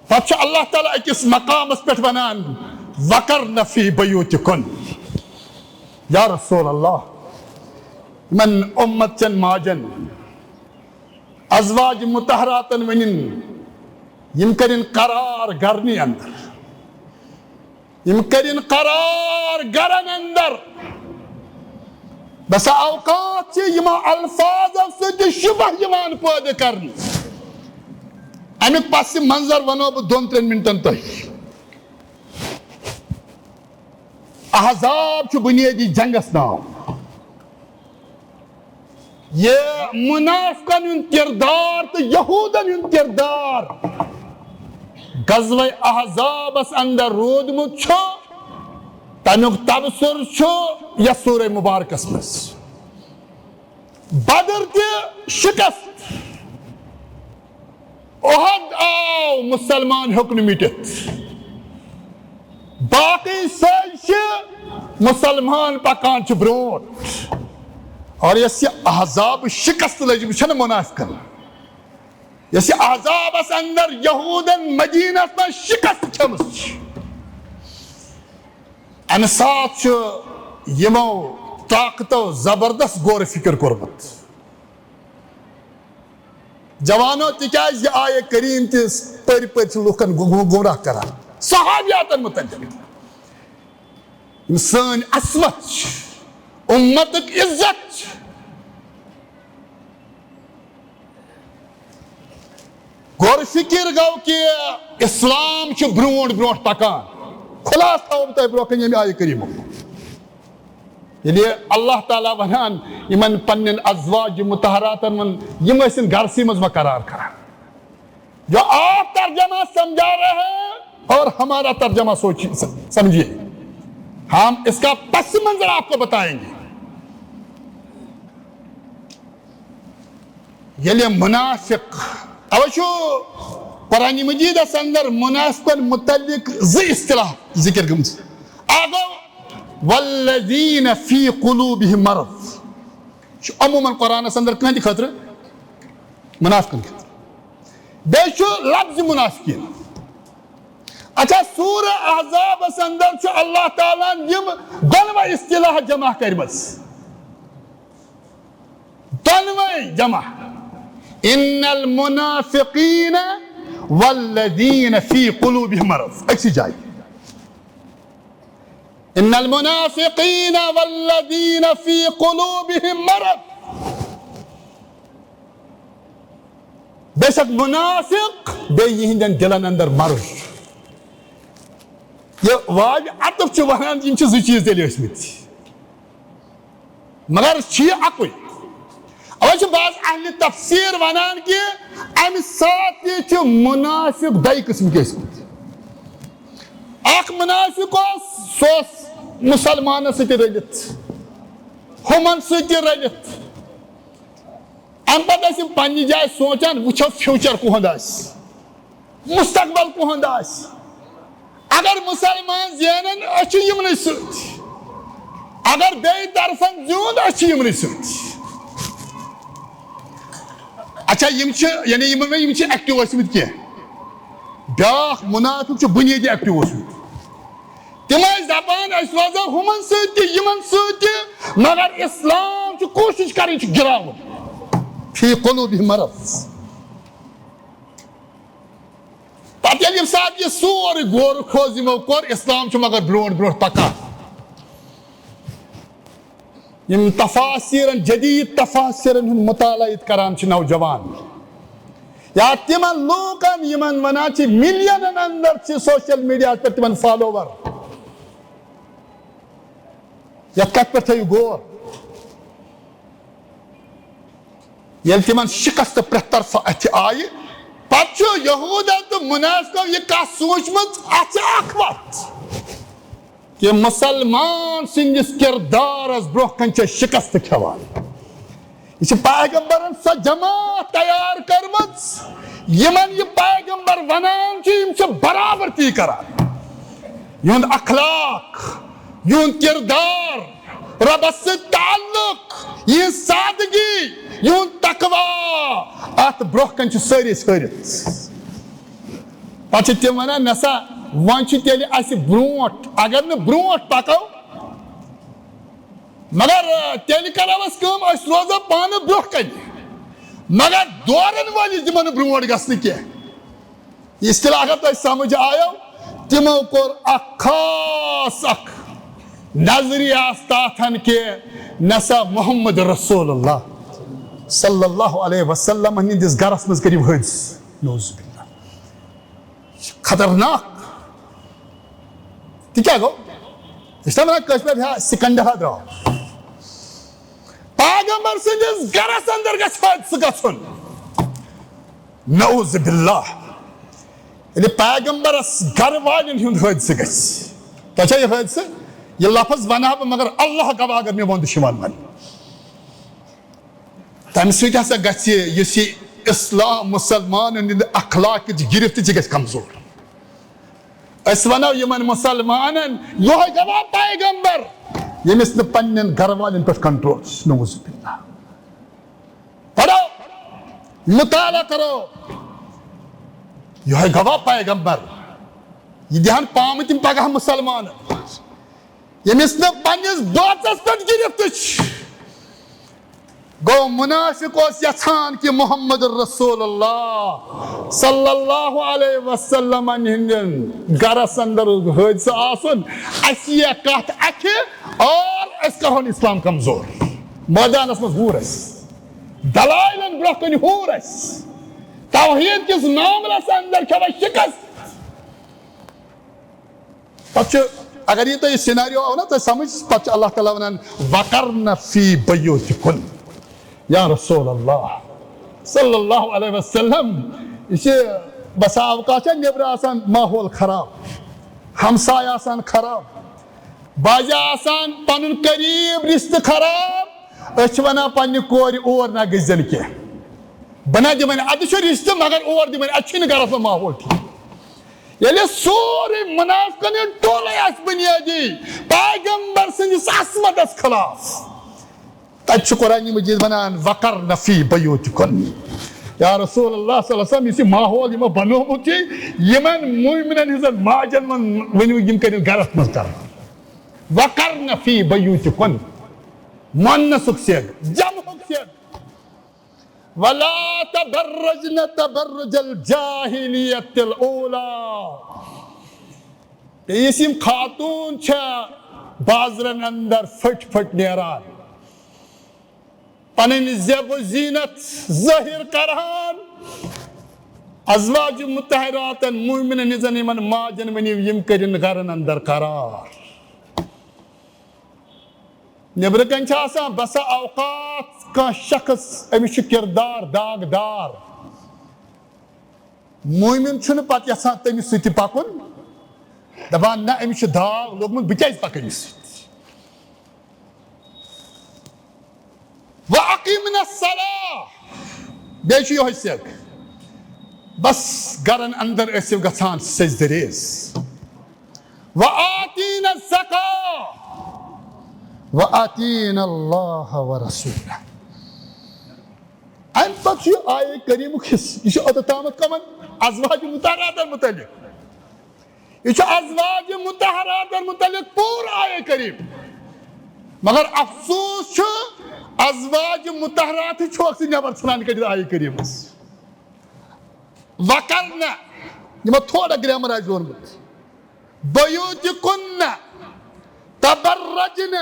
پتہٕ چھُ اللہ تعالیٰ أکِس مقامس پٮ۪ٹھ وَنان، "وقرن فی بیوتکن۔" یا رسول اللہ، یِمن اُمت چٮ۪ن ماجن، ازواج مطہراتن ؤنِن، یِم کٔرِن قرار گرنی اندر۔ یِم کٔرِن قرار گرن اندر۔ بسا اوقات چھِ یِمو الفاظو سۭتۍ تہِ شبہ یِوان پٲدٕ کرنہٕ۔ امیُک پس منظر ونو بہٕ دۄن ترٛٮ۪ن منٹن تۄہہِ۔ احزاب چھُ بنیٲدی جنگس ناو۔ یہِ منافقن ہُنٛد کردار تہٕ یہودن ہُنٛد کردار غزوہ احزابس اندر روٗدمُت چھُ، تمیُک تبصرٕ چھُ یتھ سورہ مبارکس منٛز۔ بدر تہِ شکست، احد آو، مسلمان ہیوٚک نہٕ مِٹِتھ۔ باقٕے سٲزشہِ، مُسلمان پکان چھِ برونٛٹھ۔ اور یۄس یہِ احزاب شکست لٔجمٕژ چھَنہٕ منافقن، یۄس یہِ احزابس اندر یہودن مدینس منٛز شکست کھٔمٕژ چھِ، امہِ ساتہٕ چھُ یِمو طاقتو زبردست غور فکر کوٚرمُت۔ جوانو، تِکیازِ یہِ آیہِ کریم تہِ پٔرۍ پٔرۍ چھِ لُکن گُ-، گُ-، گمراہ کران۔ صحابیاتن متعلق یِم سٲنۍ عصمت چھِ، اُمتُک عزت چھِ۔ غور فکر گوٚو کہِ اسلام چھُ برونٛٹھ برونٛٹھ پکان۔ خلاصہٕ تھاوو بہٕ تۄہہِ برونٛہہ کنہِ ییٚمہِ آیہِ کریٖمُک۔ ییٚلہِ اللہ تعالیٰ ونان یِمن پننٮ۪ن ازواج مطہراتن منٛز، یِم ٲسِن گرسٕے منٛز وۄنۍ قرار کران۔ جو آپ ترجمہ سمجھا رہے ہیں اور ہمارا ترجمہ سوچیے، سمجھیے، ہم اس کا پس منظر آپ کو بتائیں گے۔ ییٚلہِ منافق، اوے چھُ قرآن مجیدس اندر منافقن متعلق زٕ اصطلاح ذکر گٔمٕژ۔ اکھ گوٚو والذین فی قلوبہم مرض، یہِ چھُ عموماً قرآنس اندر کٕہٕنٛدِ خٲطرٕ؟ منافقن خٲطرٕ۔ بیٚیہِ چھُ لفظ منافقین۔ اچھا، سورہ احزابس اندر چھُ اللہ تعالیٰ ہن یِم دۄنوے اصطلاح جمع کٔرمٕژ۔ دۄنوے جمع۔ ان المنافقین والذین فی قلوبہم مرض، أکسٕے جایہِ۔ ان المنافقین والذین فی قلوبہم مرض۔ بے شک منافق، بیٚیہِ یِہنٛدٮ۪ن دِلن اندر مرض چھُ۔ یہِ واوِ عطف چھُ ونان، یِم چھِ زٕ چیٖز تیٚلہِ ٲسمٕتۍ، مگر چھُ یہِ اکُے۔ اوے چھِ بعض اہلِ تفسیر ونان کہِ امہِ ساتہٕ تہِ چھِ منافق دۄیہِ قٕسمٕکۍ ٲسمٕتۍ۔ اکھ منافق اوس، سُہ اوس مُسلمانن سۭتۍ تہِ رٔلِتھ، ہُمن سۭتۍ تہِ رٔلِتھ۔ امہِ پتہٕ ٲسۍ یِم پننہِ جایہِ سونٛچان، وٕچھو future کُہُنٛد آسہِ، مستقبل کُہُنٛد آسہِ۔ اگر مُسلمان زینن، أسۍ چھِ یِمنٕے سۭتۍ۔ اگر بیٚیہِ طرفن زیوٗن، أسۍ چھِ یِمنٕے سۭتۍ۔ اچھا، یِم چھِ، یعنی یِمن منٛز یِم چھِ active ٲسمٕتۍ کینٛہہ۔ بیٛاکھ منافق چھُ بُنیٲدی active اوسمُت۔ تِم ٲسۍ دَپان، أسۍ روزو ہُمَن سۭتۍ تہِ، یِمَن سۭتۍ تہِ، مگر اِسلام چھُ کوٗشِش کَرٕنۍ، چھُ گِراوُن۔ فی قلوبہم مرض۔ پَتہٕ ییٚلہِ ییٚمہِ ساتہٕ یہِ سورُے غور و خوض یِمو کوٚر، اِسلام چھُ مگر برونٛٹھ برونٛٹھ پَکان۔ یِم تفاسیرن، جدید تفاسیرن ہُنٛد مطالعہ ییٚتہِ کران چھِ نوجوان، یا تِمن لوٗکن یِمن ونان چھِ ملینن اندر چھِ social media پٮ۪ٹھ تِمن follower، یتھ کتھ پٮ۪ٹھ تھٲیِو غور۔ ییٚلہِ تِمن شکست پرٛٮ۪تھ طرفہٕ اتھِ آیہِ، پتہٕ چھُ یہوٗدا تہٕ منافقو یہِ کتھ سوٗنچمٕژ، اتھ چھِ اکھ وتھ کہِ مسلمان سٕنٛدِس کردارس برٛونٛہہ کنہِ چھِ شکست کھٮ۪وان۔ یہِ چھِ پیغمبرن سۄ جماعت تیار کٔرمٕژ، یِمن یہِ پیغمبر ونان چھُ، یِم چھِ برابر تی کران۔ یِہُنٛد اخلاق، یِہُنٛد کردار، رۄبس سۭتۍ تعلق، یِہٕنٛز سادگی، یِہُنٛد تقویٰ، اتھ برٛونٛہہ کنہِ چھِ سٲری أسۍ ہٲرِتھ۔ پتہٕ چھِ تِم ونان، نسا، وۄنۍ چھُ تیٚلہِ اسہِ برونٛٹھ، اگر نہٕ برونٛٹھ پکو، مگر، آ، تیٚلہِ کرو أسۍ کٲم، أسۍ روزو پانہٕ برونٛہہ کنہِ، مگر دورن وٲلۍ دِمو نہٕ برونٛٹھ گژھنہٕ کینٛہہ۔ یہِ اصطلاح اگر تۄہہِ سمجھ آیو، تِمو کوٚر اکھ خاص اکھ نظریہ آستاتھن کہِ نسا محمد رسول اللہ صلی اللہ علیہ وسلم ہٕنٛدِس گرس منٛز کٔرِو حٲدثہٕ۔ نعوذ باللہ۔ یہِ چھُ خطرناک۔ تہِ کیٛاہ گوٚو؟ أسۍ چھِنہ وَنان کٲشِر پٲٹھۍ، ہا، سِکنڈَر ہا درٛاو۔ پیغمبر سٕنٛدِس گَرَس اندر گژھِ حٲدثہٕ گژھُن۔ نعوذ باللہ۔ ییٚلہِ پیغمبرَس گَرٕ والٮ۪ن ہُنٛد حٲدثہٕ گژھِ۔ تۄہہِ چھا یہِ حٲدثہٕ؟ یہِ لفظ وَنہٕ ہا بہٕ، مگر اللہ گواہ اگر مےٚ ووٚن، دُشمن وَنہِ۔ تَمہِ سۭتۍ ہسا گژھِ یُس یہِ اسلام، مسلمانن ہُنٛد اخلاقٕچ گرفت چھِ، گژھِ کمزور۔ أسۍ وَنو یِمن مُسلمانن، یِہوٚے گواہ پیغمبر، ییٚمِس نہٕ پننٮ۪ن گرٕ والٮ۪ن پٮ۪ٹھ کنٹرول چھُ، نعوذ باللہ۔ پرو، مطالعہ کرو، یِہوٚے گواہ پیغمبر، یہِ دِہن پامہٕ تِم پگاہ مُسلمانن، ییٚمِس نہٕ پننِس بٲژس پٮ۪ٹھ گِرفت چھِ۔ گوٚو، منافق اوس یژھان کہِ محمد رسول اللہ صلی اللہ علیہ وسلمن ہٕنٛدٮ۪ن گرس اندر حٲدثہٕ آسُن، اسہِ یہِ کتھ اکھِ اور أسۍ کرہون اسلام کمزور۔ مٲدانس منٛز ہوٗر اسہِ، دلائلن برونٛہہ کنہِ ہوٗر اسہِ، توحید کِس معاملس اندر کھیوو شکست۔ پتہٕ چھُ، اگر یہِ تۄہہِ سیناریو آو نا تۄہہِ سمجھ، پتہٕ چھُ اللہ تعالیٰ ونان، "وقرن فی بیوتکن"۔ یا رسول اللہ صلی اللہ علیہ وسلم، یہِ چھِ بسا اوقات چھا نیبرٕ آسان ماحول خراب، ہمسایہِ آسان خراب، بعضِ آسان پنُن قریب رشتہٕ خراب، أسۍ چھِ ونان پننہِ کورِ اور نہ گٔژھۍ زٮ۪ن کینٛہہ، بہٕ نہ دِمن، اتہِ چھُ رشتہٕ مگر اور دِمن، اتہِ چھُنہٕ گرس منٛز ماحول ٹھیک۔ ییٚلہِ سورُے منافقن ہُنٛد ٹولے آسہِ بُنیٲدی پیغمبر سٕنٛدِس عصمتس خلاف، تتہِ چھُ قرآن مجید ونان، "وقرن فی بیوتکن"۔ یا رسول اللہ صلی اللہ علیہ وسلم، یُس یہِ ماحول یِمو بنوومُت چھُ، یِمن مومنن ہٕنٛزن ماجن ونُن، ؤنِو یِم کٔرِو گرس منٛز کرن۔ "وقرن فی بیوتکن"، موننسُک سیگ، جمعُک سیگ۔ "ولا تبرجن تبرج الجاہلیت الاولی"۔ بیٚیہِ یُس یِم خاتوٗن چھےٚ بازرن اندر پھٔٹۍ پھٔٹۍ نیران، پنٕنۍ زیب و زینت ظٲہر کران، ازواج مطہراتن، مومنن ہٕنٛزن یِمن ماجن ؤنِو، یِم کٔرِن گرن اندر قرار۔ نیبرٕ کنہِ چھِ آسان بسا اوقات کانٛہہ شخص، أمِس چھُ کردار داغدار۔ مومن چھُنہٕ پتہٕ یژھان تٔمِس سۭتۍ تہِ پکُن، دپان، "نہ، أمِس چھُ داغ لوٚگمُت، بہٕ کیازِ پکہٕ أمِس سۭتۍ؟" "واقمن الصلاۃ"، بیٚیہِ چھُ یِہوٚے سیٚکھ، بس گرن اندر ٲسِو گژھان سجدٕ ریز۔ "وآتین الزکاۃ وآتین اللہ ورسولہ"۔ امہِ پتہٕ چھُ یہِ آیے کریٖمُک حصہٕ، یہِ چھُ اوٚتتھ تامَتھ کَمَن؟ ازواج مطہراتن متعلق۔ یہِ چھُ ازواج مطہراتن متعلق پوٗرٕ آیے کریم۔ مگر افسوس چھُ، ازواج مطہرات چھُ اکھ سۭتۍ نٮ۪بر ژھٕنان کٔڑِتھ آیے کریٖمس۔ وقرن، یِمو تھوڑا گرامر آسہِ لونمُت۔ بیوتکن، تبرجن،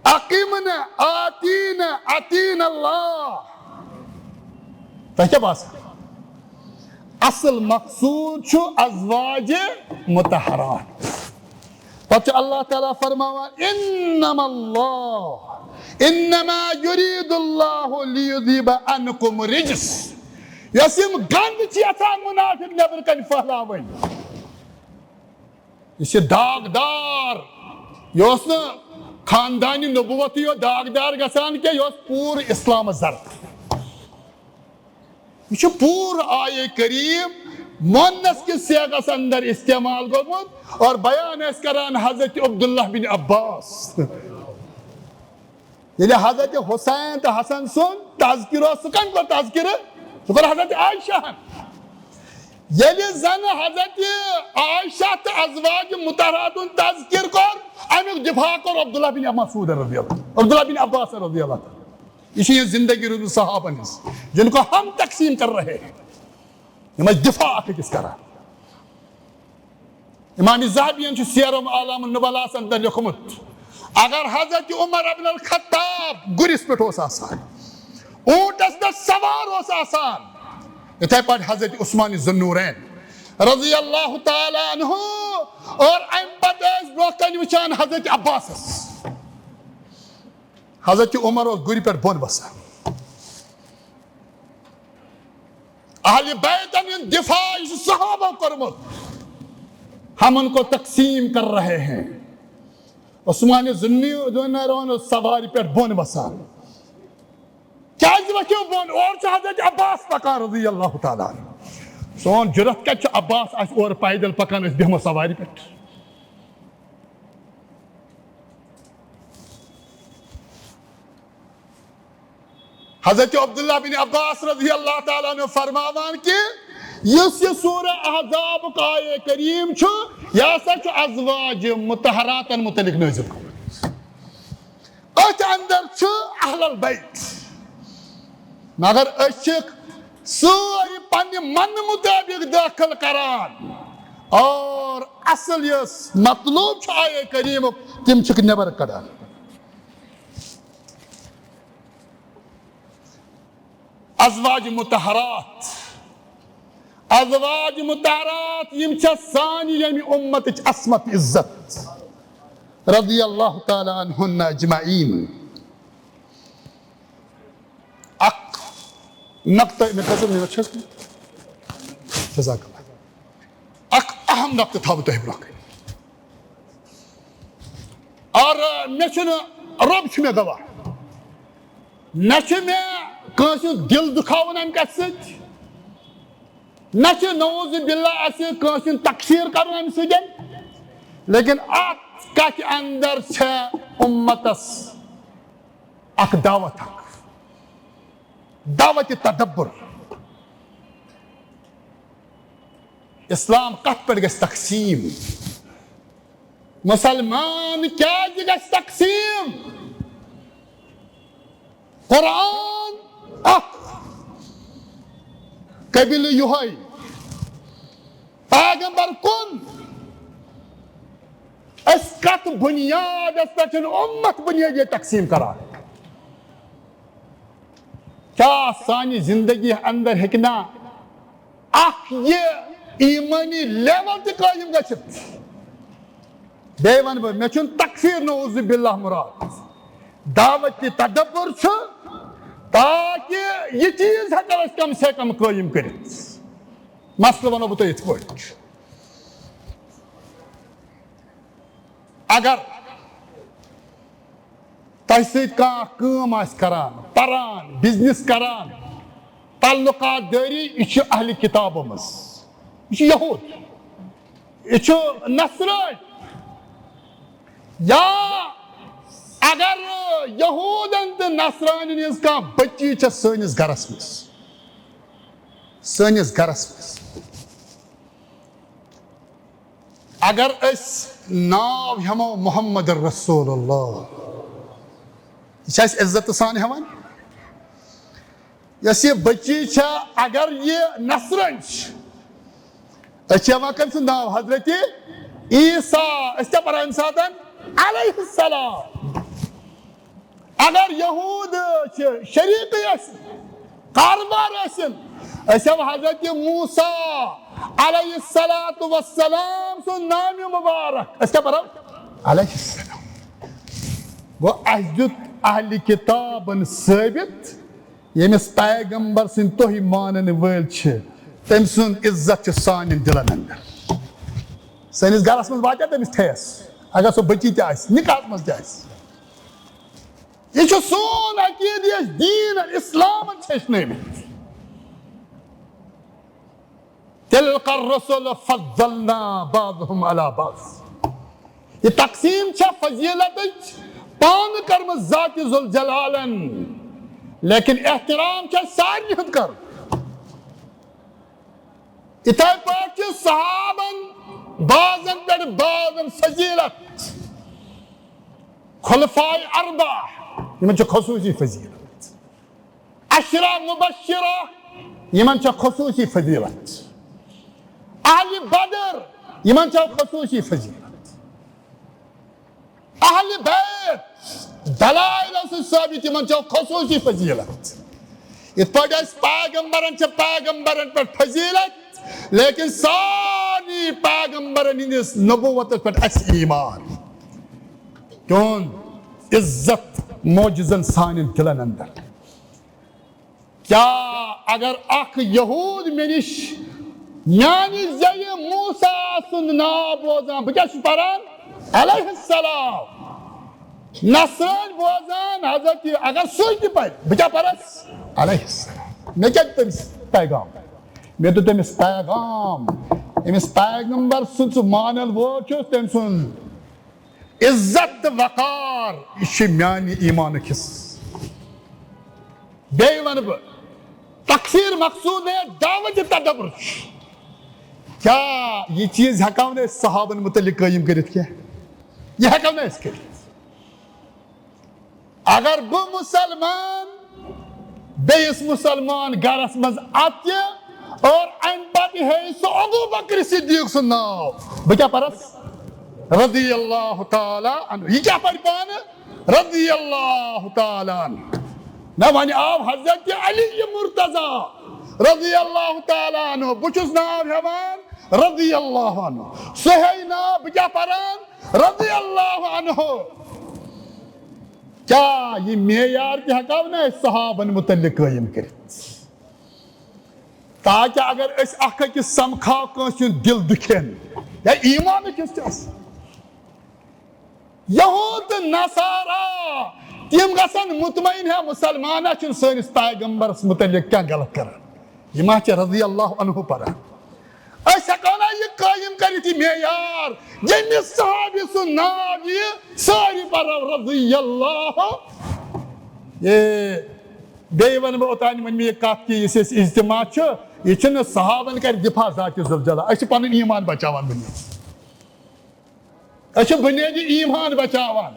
اقمن، آتین، اطعن اللہ۔ تۄہہِ کیٛاہ باسان؟ اصل مقصود چھُ ازواج مطہرات۔ پتہٕ چھُ اللہ تعالیٰ فرماوان، "انما اللہ، انما یرید اللہ لیذہب عنکم الرجس"۔ یۄس یِم گند چھِ یژھان منافق نٮ۪برٕ کنہِ پھٔہلاوٕنۍ، یہِ چھِ داغدار، یہِ اوس نہٕ خاندانِ نبوتٕے یوت داغدار گژھان کینٛہہ، یہِ اوس پوٗرٕ اسلامس زرد۔ یہِ چھُ پوٗرٕ آیے کریم مونس کِس سیگس اندر استعمال گوٚمُت اور بیان ٲسۍ کران حضرت عبداللہ بن عباس۔ ییٚلہِ حضرت حسین تہٕ حسن سُنٛد تذکرٕ اوس، سُہ کٔمۍ کوٚر تذکرٕ؟ سُہ کوٚر حضرت عائشہ ہن۔ ییٚلہِ زن حضرت عائشہ تہٕ ازواج مطہرات ہُنٛد تذکرٕ کوٚر، امیُک دفاع کوٚر عبداللہ بن مسعود رضی اللہ، عبداللہ بن عباس رضی اللہ تعالیٰ۔ یہ چھ یہ زندگی روٗزمٕژ صحابن ہٕنٛز، جن کو ہم تقسیم کر رہے ہیں۔ یِم ٲسۍ دفاع اکھ أکِس کران۔ امام ذہبین چھُ سیر و اعلام النبلاہس اندر لیوٚکھمُت، اگر حضرت عمر ابن الخطاب گُرِس پٮ۪ٹھ اوس آسان، اوٗنٹس پٮ۪ٹھ سوار اوس آسان، یِتھے پٲٹھۍ حضرت عثمان ذوالنورین رضی اللہ تعالیٰ عنہ، اور امہِ پتہٕ ٲسۍ برونٛہہ کنہِ وٕچھان حضرت عباسس۔ حضرت عمر اوس گُرِ پٮ۪ٹھ بۄن وسان۔ اہل بیتن ہُنٛد دفاع یُس صحابو کوٚرمُت، ہم ان کو تقسیم کر رہے ہیں۔ عثمان ذی النورین اوس سوارِ پٮ۪ٹھ بۄن وسان۔ کیازِ وۄتھِو بۄن؟ اورٕ چھُ حضرت عباس پکان رضی اللہ تعالیٰ عنہ۔ سون جُرت کَتہِ چھُ؟ عباس آسہِ اورٕ پیدل پَکان، أسۍ بیٚہمو سوارِ پٮ۪ٹھ۔ حضرت عبداللہ بن عباس رضی اللہ تعالیٰ عنہ فرماوان کہِ یُس یہِ سورہ احزابُک آیے کریم چھُ، یہِ ہسا چھُ ازواج مطہراتن متعلق نٲزِل گوٚمُت۔ أتھۍ اندر چھُ اہل البیت، مگر أسۍ چھِکھ سٲری پننہِ منہٕ مطٲبق دٲخل کران اور اصل یُس مطلوب چھُ آیے کریمُک، تِم چھِکھ نٮ۪بر کڑان۔ ازواج مطہرات، ازواج مطہرات، یِم چھےٚ سانہِ ییٚمہِ اُمتٕچ عصمت عزت، رضی اللہ تعالیٰ عنہن اجمعین۔ اکھ نقطہٕ، مےٚ کھسن، مےٚ چھَس، جزاک اللہ۔ اکھ اہم نقطہٕ تھاوٕ تۄہہِ برونٛہہ کنہِ۔ اور مےٚ چھُنہٕ، رۄب چھُ مےٚ گواہ، نہ چھُ مےٚ کٲنٛسہِ ہُنٛد دِل دُکھاوُن امہِ کتھِ سۭتۍ، نہ چھُ نعوذ باللہ اسہِ کٲنٛسہِ ہُنٛد تکفیر کرُن امہِ سۭتۍ، لیکن اتھ کتھِ اندر چھےٚ اُمتس اکھ دعوت، اکھ دعوت تدبر۔ اسلام کتھ پٮ۪ٹھ گژھِ تقسیم؟ مسلمان کیازِ گژھِ تقسیم؟ قرآن اکھ، قبیلہٕ یُہے، پیغمبر کُن، أسۍ کتھ بنیادس پٮ۪ٹھ چھِنہٕ اُمت بنیٲدی تقسیم کران؟ کیٛاہ سانہِ زندگی اندر ہیٚکہِ نا اکھ یہِ ایمٲنی لیول تہِ قٲیِم گٔژھِتھ؟ بیٚیہِ ونہٕ بہٕ، مےٚ چھُنہٕ تکفیر نعوذ باللہ مراد، دعوت تہِ تدبر چھُ، تاکہ یہِ چیز ہیٚکو أسۍ کم سے کم قٲیِم کٔرِتھ۔ مسلہٕ ونہٕ بہٕ تۄہہِ یِتھ پٲٹھۍ۔ اگر تۄہہِ سۭتۍ کانٛہہ کٲم آسہِ کران، پران، بزنس کران، تعلقات دٲری، یہِ چھُ اہلِ کتابو منٛز، یہِ چھُ یہود، یہِ چھُ نصرٲنۍ۔ یا اگر یہودن تہٕ نصرانین ہٕنٛز کانٛہہ بچی چھےٚ سٲنِس گرس منٛز، سٲنِس گرس منٛز، اگر أسۍ ناو ہٮ۪مو محمد رسول اللہ، یہِ چھِ اَسہِ عزت سان ہٮ۪وان؟ یۄس یہِ بچی چھےٚ، اگر یہِ نصرٲنۍ چھِ، أسۍ چھِ ہٮ۪وان کٔمۍ سُنٛد ناو؟ حضرت عیسیٰ۔ أسۍ کیٛاہ پران اَمہِ ساتَن؟ علیہ السلام۔ اگر یہود چھِ، شریکٕے ٲسِن، کاربار ٲسِن، أسۍ ہٮ۪مو حضرت موسیٰ علیہ الصلوۃ والسلام سُنٛد نام مبارک۔ أسۍ کیٛاہ پرو؟ علیہ السلام۔ گوٚو، اَسہِ دیُت اہلِ کتابن ثٲبت، ییٚمِس پیغمبر سٕنٛدۍ تُہۍ مانن وٲلۍ چھِ، تٔمۍ سُنٛد عزت چھُ سانٮ۪ن دِلن اندر۔ سٲنِس گرس منٛز واتہِ تٔمِس ٹھیس، اگر سۄ بچی تہِ آسہِ، نکاحس منٛز تہِ آسہِ۔ یہِ چھُ سون عقیدٕ، یہِ اَسہِ دیٖن اسلامن چھِ ہیٚچھنٲومٕتۍ۔ تلک الرسل فضلنا بعضهم علی بعض۔ یہِ تقسیٖم چھےٚ فضیلتٕچ پانہٕ کٔرمٕژ ذاتِ ذوالجلالن، لیکن احترام چھُ اَسہِ سارنٕے ہُنٛد کرُن۔ یِتھے پٲٹھۍ چھِ صحابن بعضن پٮ۪ٹھ بعضن فضیلت۔ خلفاء اربعہ، یِمن چھِ خصوٗصی فضیلت۔ عشرہ مبشرہ، یِمن چھِ خصوٗصی فضیلت۔ اہلِ بدر، یِمن چھِ خصوٗصی فضیلت۔ اہلِ بیت، دلائلو سۭتۍ ثٲبت، یِمن چھِ خصوٗصی فضیلت۔ یِتھ پٲٹھۍ اَسہِ پیغمبرن چھِ پیغمبرن پٮ۪ٹھ فضیلت، لیکن سارنٕے پیغمبرن ہٕنٛدِس نبوتس پٮ۪ٹھ اَسہِ ایمان۔ چون عزت معجزن سانٮ۪ن دِلن اندر۔ کیٛاہ اگر اکھ یہود مےٚ نِش میانہِ زیٚیہِ موسیٰ سُنٛد ناو بوزان، بہٕ کیٛاہ چھُس پران؟ علیہ السلام۔ نصرٲنۍ بوزان حضرت، اگر سُے تہِ پرِ، بہٕ کیٛاہ پرس؟ علیہ السلام۔ مےٚ کیٛاہ تٔمِس پیغام؟ مےٚ دیُت أمِس پیغام، أمِس پیغمبر سُنٛد سُہ مانن وول چھُس، تٔمۍ سُنٛد عزت تہٕ وقار، یہِ چھُ میانہِ ایٖمانُک حصہٕ۔ بیٚیہِ وَنہٕ بہٕ، تکفیر مقصود ہے دعوت تدبر چھُ۔ کیٛاہ یہِ چیٖز ہٮ۪کو نہٕ أسۍ صحابن مُتعلق قٲیِم کٔرِتھ کینٛہہ؟ یہِ ہٮ۪کو نہٕ أسۍ کٔرِتھ۔ اگر بہٕ مُسلمان بیٚیِس مُسلمان گرس منٛز اژٕ اور امہِ پتہٕ ہیٚیہِ سُہ ابو بکر صدیق سُنٛد ناو، بہٕ کیٛاہ پرس؟ رضی اللہ تعالیٰ عنہ۔ یہِ کیٛاہ پرِ پانہٕ؟ رضی اللہ تعالیٰ عنہ۔ نہ، وۄنۍ آو حضرت علی مرتضیٰ رضی اللہ تعالیٰ عنہ، بہٕ چھُس ناو ہٮ۪وان رضی اللہ عنہ۔ سُہ ہیٚیہِ ناو، بہٕ کیٛاہ پران؟ رضی اللہ عنہ۔ کیٛاہ یہِ معیار تہِ ہٮ۪کو نہٕ أسۍ صحابن مُتعلق قٲیِم کٔرِتھ؟ تاکہ اگر أسۍ اکھ أکِس سمکھاو، کٲنٛسہِ ہُنٛد دِل دُکھن یا ایٖمانٕکۍ حصہٕ چھِ آسان۔ یہوٗد تہٕ نصارا، تِم گژھن مطمئن ہے، مُسلمانہ چھُنہٕ سٲنِس پیغمبرس مُتعلق کانٛہہ غلط کران۔ یہِ ما چھِ رضی اللہ عنہ پران؟ أسۍ ہٮ۪کو نا یہِ قٲیِم کٔرِتھ، یہِ معیار، ییٚمِس صحابی سُنٛد ناو یہِ، سٲری پرو رضی اللہ۔ یے، بیٚیہِ وَنہٕ بہٕ اوٚتانۍ وۄنۍ مےٚ یہِ کَتھ کہِ یُس اَسہِ اجتماع چھُ، یہِ چھُنہٕ صحابن کَرِ دِفاع ذاتِ ذوالجلال، أسۍ چھِ پَنُن ایٖمان بچاوان بُنیٲدی۔ أسۍ چھِ بُنیٲدی ایٖمان بچاوان۔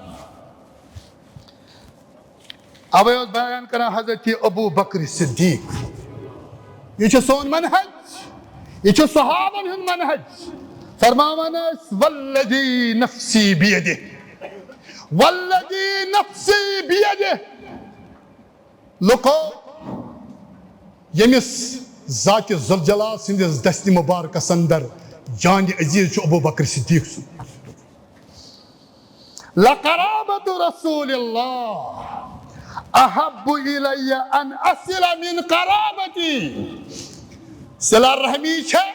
اوے اوس بیان کران حضرت ابو بکر صدیق۔ یہِ چھُ سون منہج، یہِ چھُ صحابن ہُنٛد منہج۔ فرماوان ٲسۍ، "والذی نفسی بیدہ، والذی نفسی بیدہ"۔ لُکو، ییٚمِس ذاتِ ذوالجلال سٕنٛدِس دستِ مُبارکس اندر جانِ عزیز چھُ ابو بکر صدیق سُنٛد۔ لقرابة رسول اللہ احب الی ان اصل من قرابتی۔ صلہ رحمی چھےٚ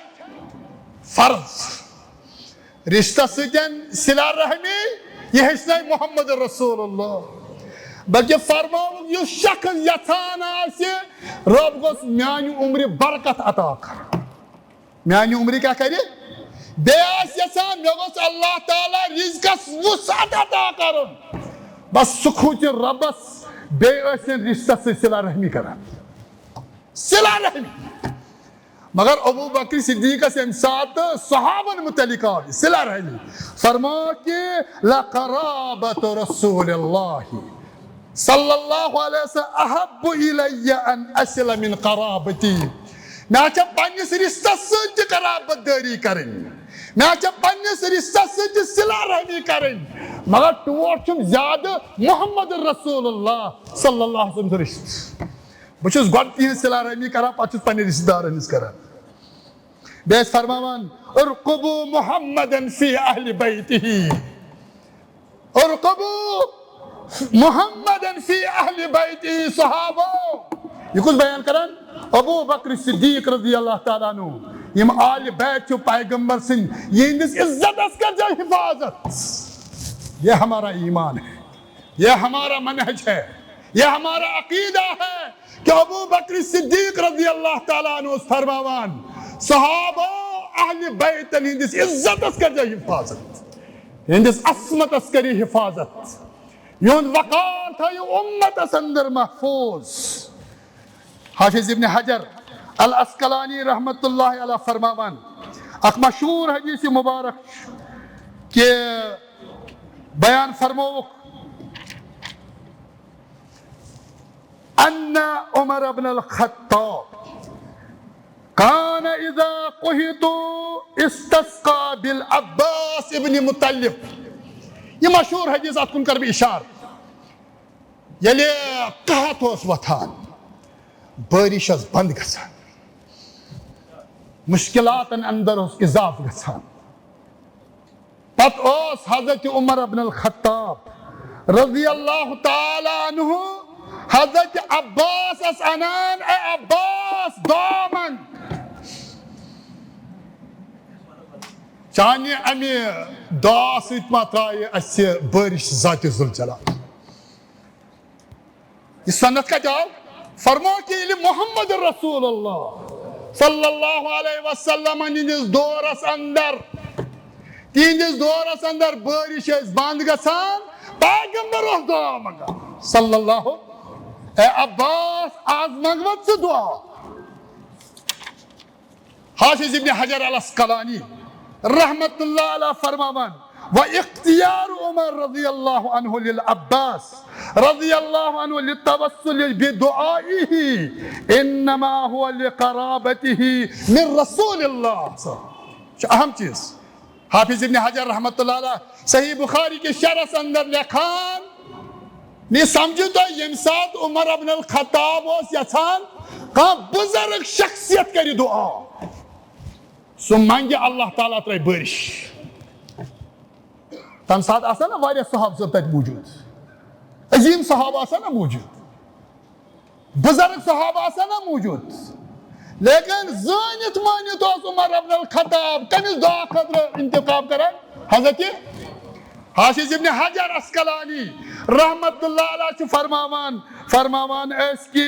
فرض۔ رشتس سۭتۍ صلہ رحمی، یہِ ہیٚچھنٲے محمد رسول اللہ۔ بلکہ فرماوُکھ، یُس شخص یژھان آسہِ، رب گوٚژھ میانہِ عمرِ برکت عطا کرُن۔ میانہِ عمرِ کیٛاہ کرِ؟ بیٚیہِ آسہِ یژھان، مےٚ گوٚژھ اللہ تعالیٰ رزقس وسعت عطا کرُن۔ بس سُہ کھوژِ ربس، بیٚیہِ ٲسِن رشتس سۭتۍ صلہ رحمی کران۔ صلہ رحمی۔ مگر ابو بکر صدیقس ییٚمہِ ساتہٕ صحابن متعلق آو یہِ صلہ رحمی، فرموو کہ لقرابۃ رسول اللہ صلی اللہ علیہ وسلم احب الی ان اصل من قرابتی۔ مےٚ چھےٚ پننِس رشتس سۭتۍ تہِ قرابت دٲری کرٕنۍ، مےٚ چھےٚ پننِس رشتس سۭتۍ تہِ صلہ رحمی کرٕنۍ، مگر ٹوٹھ چھُم زیادٕ محمد رسول اللہ صلی اللہ علیہ وسلم سُنٛد رشتہٕ۔ بہٕ چھُس گۄڈٕ تِہنٛز صلہ رحمی کران، پتہٕ چھُس پننہِ رشتہٕ دارن ہٕنٛز کران۔ بیٚیہِ ٲسۍ فرماوان، "ارقبوا محمدا فی اہل بیتہ، ارقبوا محمدا فی اہل بیتہ"۔ صحابو، یہِ کُس بیان کران؟ ابو بکر صدیق رضی اللہ تعالیٰ عنہ۔ یِم آل بیت چھِ پیغمبر سٕنٛدۍ، یِہنٛدِس عزتس کٔرزیو حفاظت۔ یہ ہمارا ایمان ہے۔ یہ ہمارا منہج ہے، یہ ہمارا عقیدہ ہے کہ ابو بکر صدیق رضی اللہ تعالیٰ عنہ اوس فرماوان، صحابہ اہل بیتن ہٕنٛدِس عزتس کٔرزیو حفاظت، یِہنٛدِس عصمتس کٔرِو حفاظت، یِہُنٛد وقار تھٲیِو اُمتس اندر محفوظ۔ حافظ ابن حجر العسقلانی رحمۃ اللہ علیہ فرماوان، اکھ مشہور حدیث مبارک کہ بیان فرمووُکھ، ان عمر ابن الخطاب کان اذا قحط استسقى بالعباس ابن مطلب۔ یہ مشہور حدیث، اتھ کُن کر بہٕ اشارٕ۔ ییٚلہِ قحط اوس وۄتھان، بٲرِش ٲس بنٛد گژھان، مُشکِلاتن اندر اوس اضافہٕ گژھان۔ پتہٕ اوس حضرت عمر ابن الخطاب رضی اللہ تعالیٰ عنہ حضرت عباسس انان، "اے عباس، دعا منٛگ، چانہِ امہِ دعا سۭتۍ ما ترایہِ اسہِ بٲرِش ذاتِ ذوالجلال؟" یہ سنت کتہِ آو؟ فرمو کہ ییٚلہِ محمد رسول اللہ صلی اللہ علیہ وسلم ہٕنٛدِس دورس اندر، تِہنٛدِس دورس اندر بٲرِش ٲس بنٛد گژھان، پیغمبر اوس دعا منٛگان۔ صلی اللہ، اے عباس، آز منٛگوَتھ ژٕ دعا؟ حافظ ابن حجر العسقلانی رحمت اللہ علیہ فرماوان، و اختیار عمر رضی اللہ عنہ للعباس رضی اللہ عنہ للتوسل بدعائه انما هو لقرابته من رسول اللہ۔ چھُ اہم چیز۔ حافظ ابن حجر رحمت اللہ علیہ صحیح بخاری کِس شرحس اندر لیکھان، یہِ سمجھِو تُہۍ، ییٚمہِ ساتہٕ عمر ابن الخطاب اوس یژھان کانٛہہ بُزرگ شخصیت کرِ دعا، سُہ منگہِ اللہ تعالیٰ ترٛاوِ بٲرِش۔ تَمہِ ساتہٕ آسان نا واریاہ صحابہٕ صٲب تَتہِ موٗجوٗد، عظیٖم صحابہٕ آسان نا موٗجوٗد، بُزرگ صحابہٕ آسان نا موٗجوٗد، لیکن زٲنِتھ مٲنِتھ اوس عمر ابن الخطاب کٔمِس دعا خٲطرٕ انتخاب کران؟ حضرت حافظ ابن حجر عسقلانی رحمت اللہ علیہ چھُ فرماوان، فرماوان ٲسۍ کہِ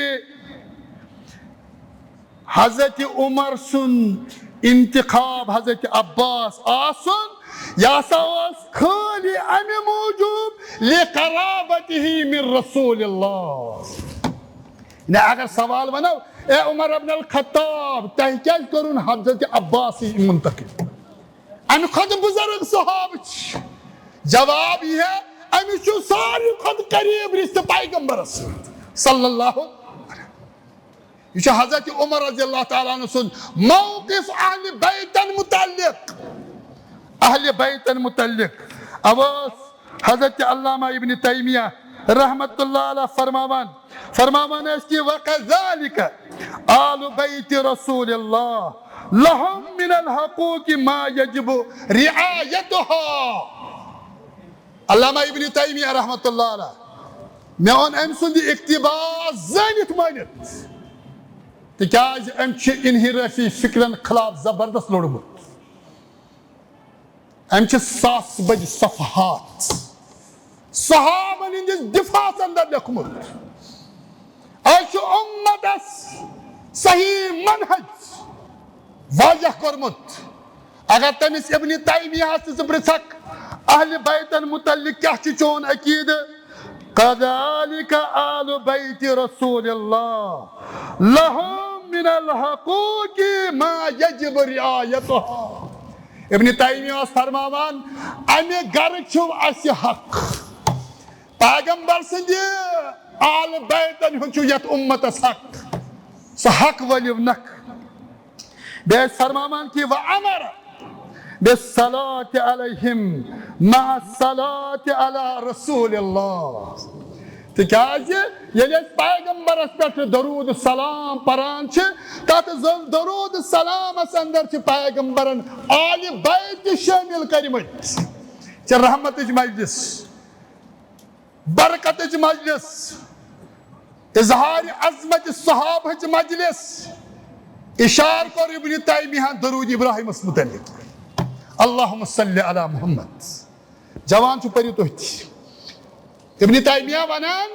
حضرت عمر سُنٛد انتخاب حضرت عباس آسُن، یہِ ہسا اوس خٲلی اَمہِ موٗجوٗب لقرابته من رسول اللہ۔ نہ، اگر سوال ونو، اے عمر ابن الخطاب، تۄہہِ کیٛازِ کوٚرُن حضرت عباس منتخب؟ اَمہِ کھۄتہٕ بُزرگ صحابہٕ چھِ؟ جواب یہِ ہے، أمِس چھُ ساروی کھۄتہٕ قریب رشتہٕ پیغمبرس سۭتۍ۔ صلی اللہ۔ یہِ چھُ حضرت عمر رضی اللہ تعالیٰ عنہ سُنٛد موقف اہل بیتن متعلق۔ اہل بیتن متعلق۔ اوس حضرت علامہ ابن تیمیہ رحمت اللہ علیہ فرماوان، فرماوان ٲسۍ کہِ وَكَذَلِكَ آلُ بَيْتِ رَسُولِ اللَّهِ لَهُم مِّنَ الْحُقُوقِ مَا يَجِبُ رِعَايَتُهَا۔ علامہ ابن تیمیہ رحمت اللہ علیہ، مےٚ اوٚن أمۍ سُنٛد یہِ اقتباس زٲنِتھ مٲنِتھ، تِکیٛازِ أمۍ چھِ انحرافی فکرن خلاف زبردست لوٚڑمُت۔ أمۍ چھِ ساس بٔدۍ صفحات صحابن ہٕنٛدِس دفاعس اندر لیوٚکھمُت۔ أمۍ چھُ اُمتس صحیح منہج واضح کوٚرمُت۔ اگر تٔمِس ابن تیمیہس تہِ ژٕ پرژھکھ، اہل بیتن متعلق کیٛاہ چھُ چون عقیدٕ؟ كَذَلِكَ آلُ بَيْتِ رَسُولِ اللَّهِ لَهُم مِّنَ الْحُقُوقِ مَا يَجِبُ رِعَايَتُهَا۔ ابن تیمیہ اوس فرماوان، امہِ گرٕ چھُ اسہِ حق، پیغمبر سٕنٛدِ آل بیتن ہُنٛد چھُ یتھ اُمتس حق، سُہ حق ؤلِو نکھ۔ بیٚیہِ ٲسۍ فرماوان کہِ وَأَمَرَ بِالصَّلَاةِ عَلَيْهِمْ مَعَ الصَّلَاةِ عَلَى رَسُولِ اللَّهِ۔ تِکیٛازِ ییٚلہِ أسۍ پیغمبرس پٮ۪ٹھ درود سلام پران چھِ، تتھ ز-، درود سلامس اندر چھِ پیغمبرن آل بیت تہِ شٲمِل کٔرمٕتۍ۔ چھِ رحمتٕچ مجلس، برکتٕچ مجلس، اظہار عظمت صحابہٕچ مجلس۔ اشار کوٚر ابن تیمیہ درود ابراہیمس متعلق، اللہم صلی علی محمد۔ جوان چھُ، پٔرِو تُہۍ تہِ۔ ابن تیمیہ ونان،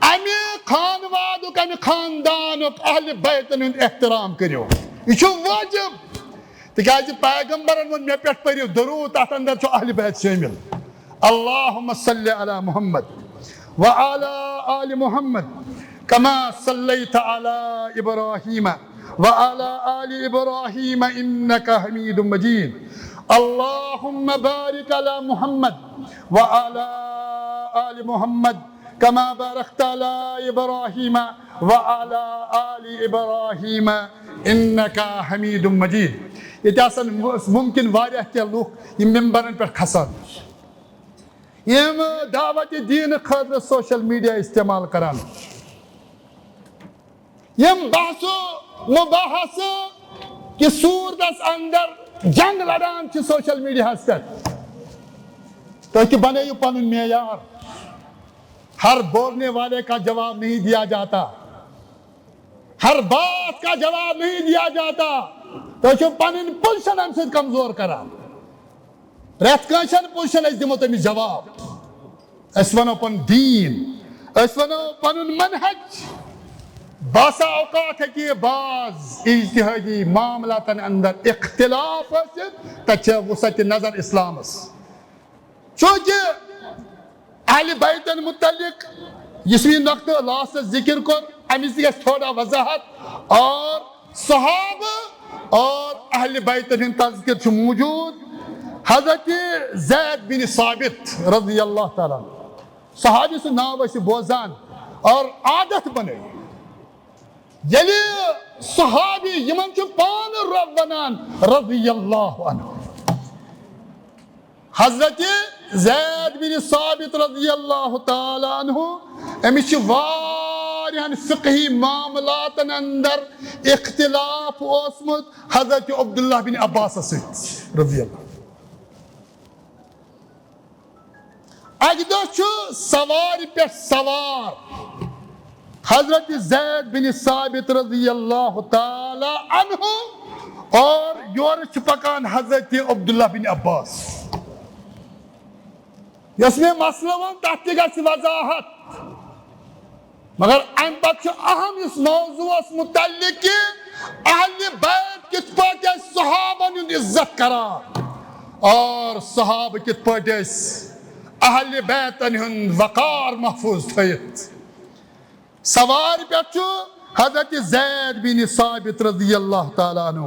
امہِ خانوادُک، امہِ خاندانُک، اہل بیتن ہُنٛد احترام کٔرِو، یہِ چھُ واجب۔ تِکیٛازِ پیغمبرن ووٚن، مےٚ پٮ۪ٹھ پٔرِو درود، تتھ اندر چھُ اہل بیت شٲمِل۔ اللہم صلی علی محمد وعلی آل محمد کما صلیت علی ابراہیم وعلی آل ابراہیم انک حمید مجید۔ اللہم بارک علی محمد وعلی آل محمد کما بارکت علی ابراہیم وعلی آل ابراہیم انک حمید مجید۔ ییٚتہِ آسن مُمکِن واریاہ کینٛہہ لُکھ یِم ممبرن پٮ۪ٹھ کھسان، یِم دعوت دین خٲطرٕ سوشل میڈیا استعمال کران، یِم بحث و مباحثہٕ کہِ صورتس اندر جنگ لڑان چھِ سوشل میڈیاہس پٮ۪ٹھ۔ تُہۍ تہِ بنٲیِو پنُن معیار۔ ہر بولنے والے کا جواب نہیں دیا جاتا، ہر بات کا جواب نہیں دیا جاتا۔ تُہۍ چھِو پنٕنۍ پُزیشن امہِ سۭتۍ کمزور کران۔ پرٛٮ۪تھ کٲنٛسہِ ہن پُزیشن أسۍ دِمو تٔمِس جواب۔ أسۍ ونو پنُن دیٖن، أسۍ ونو پنُن منہج۔ باسا اوقات ہیٚکہِ بعض اجتہادی معاملاتن اندر اختلاف ٲسِتھ، تتہِ چھےٚ وسعت نظر اسلامس۔ چونکہ اہل بیتن متعلق یُس مےٚ نقطہٕ لاسٹس ذکر کوٚر، امِچ تہِ گژھِ تھوڑا وضاحت۔ اور صحابہ اور اہل بیتن ہُنٛد تذکر چھُ موجود۔ حضرت زید بن ثابت رضی اللہ تعالیٰ عنہ، صحابی سُنٛد ناو ٲسۍ بوزان اور عادت بنٲے۔ ییٚلہِ صحابی یِمن چھُ پانہٕ رب ونان رضی اللہ عنہ، حضرت زید بن ثابت رضی اللہ تعالیٰ عنہ، أمِس چھِ واریاہن فقہی معاملاتن اندر اختلاف اوسمُت حضرت عبداللہ بن عباسس سۭتۍ رضی اللہ۔ اکہِ دۄہ چھُ سوارِ پٮ۪ٹھ سوار حضرت زید بن ثابت رضی اللہ تعالیٰ عنہ اور یورٕ چھُ پکان حضرت عبداللہ بن عباس۔ یۄس مےٚ مسلہٕ ووٚن، تتھ تہِ گژھِ وضاحت۔ مگر امہِ پتہٕ چھُ اہم یُس موضوعس متعلق کہِ اہل بیت کِتھ پٲٹھۍ ٲسۍ صحابن ہُنٛد عزت کران اور صحابہٕ کِتھ پٲٹھۍ ٲسۍ اہل بیتن ہُنٛد وقار محفوظ تھٲیِتھ۔ سوارِ پٮ۪ٹھ چھُ حضرت زید بن ثابت رضی اللہ تعالیٰ عنہ،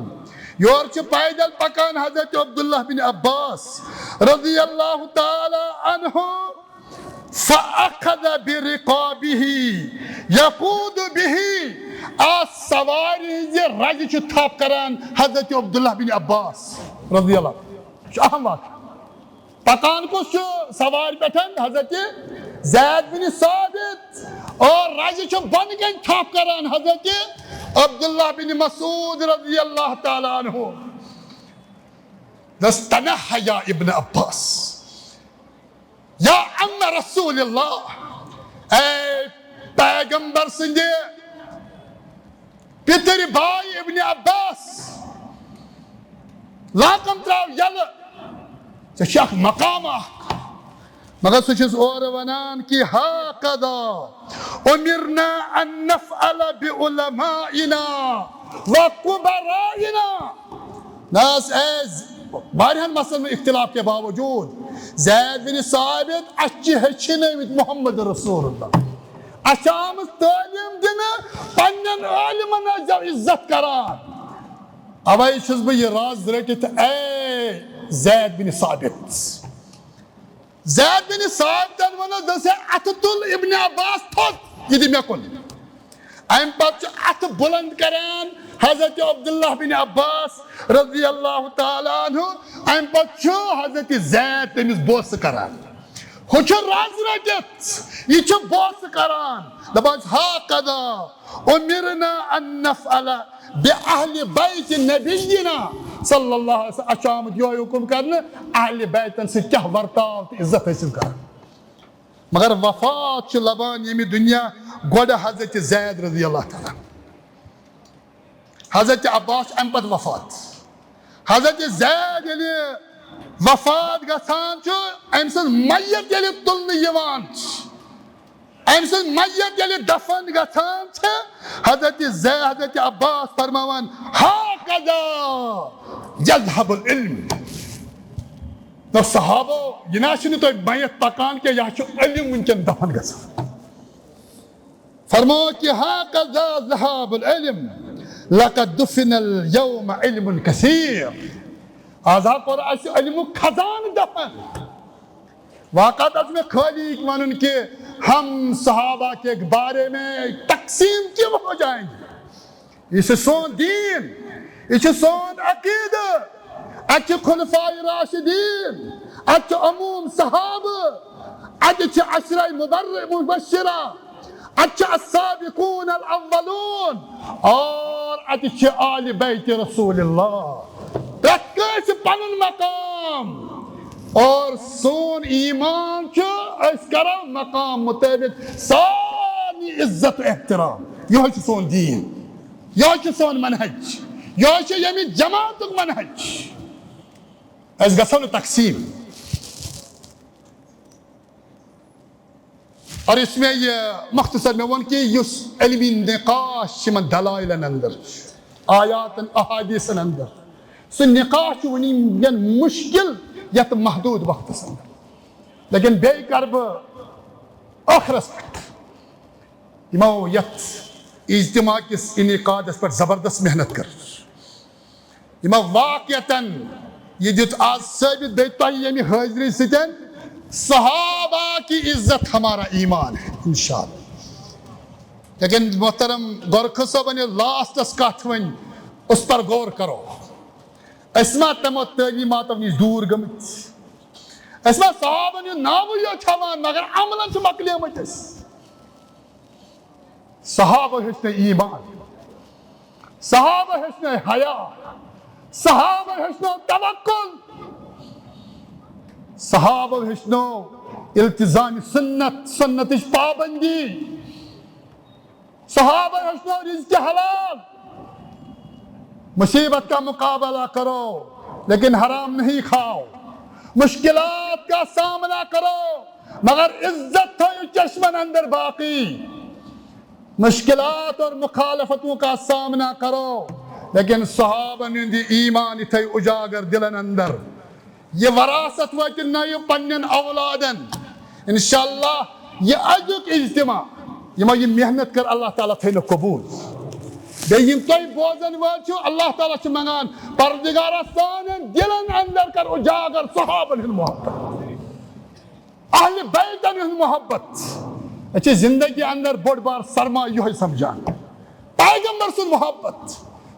یورٕ چھُ پیدل پکان حضرت عبداللہ بن عباس رضی اللہ تعالیٰ عنہ۔ فأخذ برقابه يقود به، آ سوارِ ہٕنٛزِ رگہِ چھُ تھپھ کران حضرت عبداللہ بن عباس رضی اللہ عنہ۔ یہِ چھُ اہم واقعہٕ۔ پکان کُس چھُ سوارِ پٮ۪ٹھ؟ حضرت زید بن ثابت۔ اور رگہِ چھُ بۄنہٕ کَنہِ تھپھ کران حضرت عبداللہ بن مسعود رضی اللہ تعالیٰ عنہ۔ دوٚپُس، "تنح یا ابن عباس، یا عم رسول اللہ، اے پیغمبر سٕنٛدِ پِتٕرۍ بھاے ابن عباس، لاکم ترٛاو یَلہٕ، ژےٚ چھُ اکھ مقام اکھ۔" مگر سُہ چھُس اورٕ ونان کہِ، "هكذا أمرنا أن نفعل بعلمائنا وكبرائنا۔" نہ حظ، اے ز-، واریاہن مسلن منٛز اختلاف کے باوجود زید بن ثابت، اسہِ چھِ ہیٚچھنٲومٕتۍ محمد رسول اللہ، اسہِ چھِ آمٕژ تعلیٖم دِنہٕ، پننٮ۪ن عٲلمن ٲسۍ زیو عزت کران۔ اوے چھُس بہٕ یہِ راز رٔٹِتھ، اے زید بن ثابت۔ زید بن ثابتن ووٚنُس، دوٚپُس، "ہے، اَتھٕ تُل ابن عباس تھوٚد، یہِ دِ مےٚ کُن۔" اَمہِ پتہٕ چھُ اَتھٕ بُلنٛد کران حضرت عبداللہ بن عباس رضی اللہ تعالیٰ عنہ۔ اَمہِ پتہٕ چھُ حضرت زید تٔمِس بوسہٕ کران۔ ہُہ چھُ رَز رٔٹِتھ، یہِ چھُ بوسہٕ کران، دَپان چھُ، "هكذا أمرنا أن نفعل بأهل بيت نبينا صلى الله عليه وسلم۔" اَسہِ چھُ آمُت یِہوٚے حُکُم کرنہٕ، اہلِ بیتن سۭتۍ کیٛاہ ورتاو تہٕ عزت حٲصِل کرُن۔ مگر وفات چھِ لبان ییٚمہِ دُنیا گۄڈٕ حضرت زید رضی اللہ تعالیٰ عنہ۔ حضرت عباس چھُ اَمہِ پتہٕ وفات۔ حضرت زید ییٚلہِ وفات گژھان چھُ، أمۍ سٕنٛز میت ییٚلہِ تُلنہٕ یِوان چھِ، أمۍ سٕنٛز میت ییٚلہِ دفن گژھان چھِ، حضرت زید، حضرت عباس فرماوان، "هكذا يذهب العلم۔" نو صحابو، یہِ نہ چھُنہٕ تۄہہِ میت پکان کینٛہہ، یہِ چھُ علم وٕنکٮ۪ن دفن گژھان۔ فرموو کہ هكذا ذهاب العلم، لقد دفن اليوم علم كثير۔ آز ہا کوٚر اَسہِ علمُک خزانہٕ دفن۔ واقعہ چھُ مےٚ خٲلی یہِ وَنُن کہ ہم صحابہ کے بارے میں تقسیم کیوں ہو جائیں گے؟ یہِ چھُ سون دیٖن، یہِ چھُ سون عقیدٕ۔ اَتہِ چھِ خلفاء راشدین، اَتہِ چھِ عموم صحابہٕ، اَتہِ چھِ عشرہ مبر-، مبشرہ، اَتہِ چھِ السابقون الاولون، اور اَتہِ چھِ آل بیت رسول اللہ۔ پرٛٮ۪تھ کٲنٛسہِ پنُن مقام۔ اور سون ایمان چھُ، أسۍ کرو مقام مطٲبق سارنٕے عزت و احترام۔ یِہوٚے چھُ سون دیٖن، یِہوٚے چھُ سون منہج، یِہوٚے چھُ ییٚمہِ جماعتُک منہج۔ أسۍ گژھو نہٕ تقسیٖم۔ اور اس میں یہ مختصر میں ووٚن کہ یُس علمی نقاش چھُ یِمن دلائلن اندر، آیاتن احادیثن اندر، سُہ نقاش چھُ وٕنہِ مشکل یتھ محدود وقتس اندر۔ لیکن بیٚیہِ کرٕ بہٕ ٲخرس پٮ۪ٹھ یِمو یتھ اجتماع کِس انعقادس پٮ۪ٹھ زبردست محنت کٔر۔ یِمو واقعتاً یہِ دیُت آز ثٲبت بیٚیہِ تۄہہِ ییٚمہِ حٲضری سۭتۍ، صحابہ کی عزت ہمارا ایمان ہے، انشاءاللہ۔ لیکن محترم گورکھ صٲبن یہِ لاسٹس کتھ ؤنۍ، اس پر غور کرو۔ أسۍ ما تِمو تعلیماتو نِش دوٗر گٔمٕتۍ؟ أسۍ ما صحابن ہُنٛد ناوٕے یوت ہٮ۪وان، مگر عملن چھِ مۄکلیمٕتۍ أسۍ؟ صحابہ ہیٚچھنٲے ایمان، صحابہ ہیٚچھنٲے حیا، صحابہ ہیٚچھنو توکل، صحابہ ہیٚچھنو التزام سنت، سنتٕچ پابندی۔ صحابہ ہیٚچھنو رزق حلال۔ مصیبت کا مقابلہ کرو، لیکن حرام نہیں کھاؤ۔ مشکلات کا سامنا کرو، مگر عزت تھٲیِو چشمن اندر باقی۔ مشکلات اور مخالفتوں کا سامنا کرو، لیکن صحابن ہُنٛد یہِ ایمان یہِ تھٲیِو اجاگر دلن اندر۔ یہِ وراثت وٲتِو نٲیِو پننٮ۪ن اولادن۔ انشاءاللہ یہِ أزیُک اجتماع، یِمو یہِ محنت کٔر، اللہ تعالیٰ تھٲینو قبول۔ بیٚیہِ یِم تُہۍ بوزن وٲلۍ چھِو، اللہ تعالیٰ چھُ منٛگان، پروردگارا سانٮ۪ن دلن اندر کر اجاگر صحابن ہُنٛد محبت، اہل بیتن ہُنٛد محبت۔ أسۍ چھِ زندگی اندر بوٚڑ بار سرمایہ یِہوٚے سمجھان، پیغمبر سُنٛد محبت،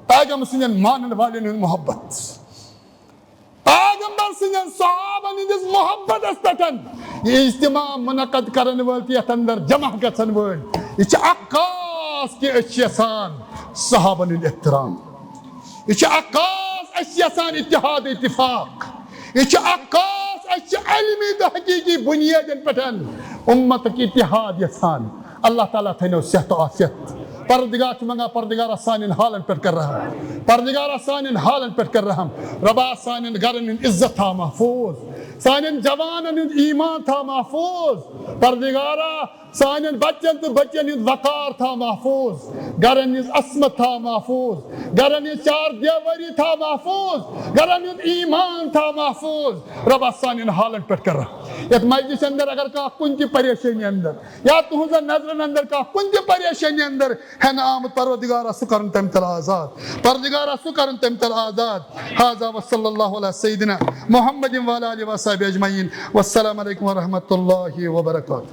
پیغمبر سٕنٛدٮ۪ن مانن والٮ۪ن ہُنٛد محبت، پیغمبر سٕنٛدٮ۪ن صحابن ہٕنٛدِس محبتس پٮ۪ٹھ یہِ اجتماع منعقد کرن وٲلۍ تہٕ یتھ اندر جمع گژھن وٲلۍ۔ یہِ چھِ عکاس کہِ أسۍ چھِ یژھان صحابن ہُنٛد احترام۔ یہِ چھِ عکاس، أسۍ چھِ یژھان اتحاد اتفاق۔ یہِ چھِ عکاس، أسۍ چھِ علمی تہٕ حقیقی بنیادن پٮ۪ٹھ امتُک اتحاد یژھان۔ اللہ تعالیٰ تھٲینو صحت و عافیت۔ پروردگار چھُ منٛگان، پروردگارا سانٮ۪ن حالن پٮ۪ٹھ کر رحم، پروردگارا سانٮ۪ن حالن پٮ۪ٹھ کر رحم۔ رۄبا سانٮ۪ن گرن ہُنٛد عزت تھاو محفوظ، سانٮ۪ن جوانن ہُنٛد ایمان تھاو محفوظ۔ پروردگارا سانٮ۪ن بچن تہٕ بچن ہُنٛد وقار تھاو محفوظ، گرن ہٕنٛز عصمت تھاو محفوظ، گرن ہٕنٛز چار دیوٲری تھاو محفوظ، گرن ہُنٛد ایمان تھاو محفوظ۔ رۄبا سانٮ۪ن حالن پٮ۪ٹھ کر رحم۔ یتھ مجلس اندر اگر کانٛہہ کُنہِ تہِ پریشٲنی اندر یا تُہنٛزن نظرن اندر کانٛہہ کُنہِ تہِ پریشٲنی اندر ہٮ۪نہٕ آمُت، پروردگارا سُہ کرُن تمہِ تل آزاد، پروردگارا سُہ کرُن تمہِ تل آزاد۔ هذا وصلى الله على سيدنا محمد وعلى آله وصحبه أجمعين۔ والسلام عليكم ورحمة الله وبركاته۔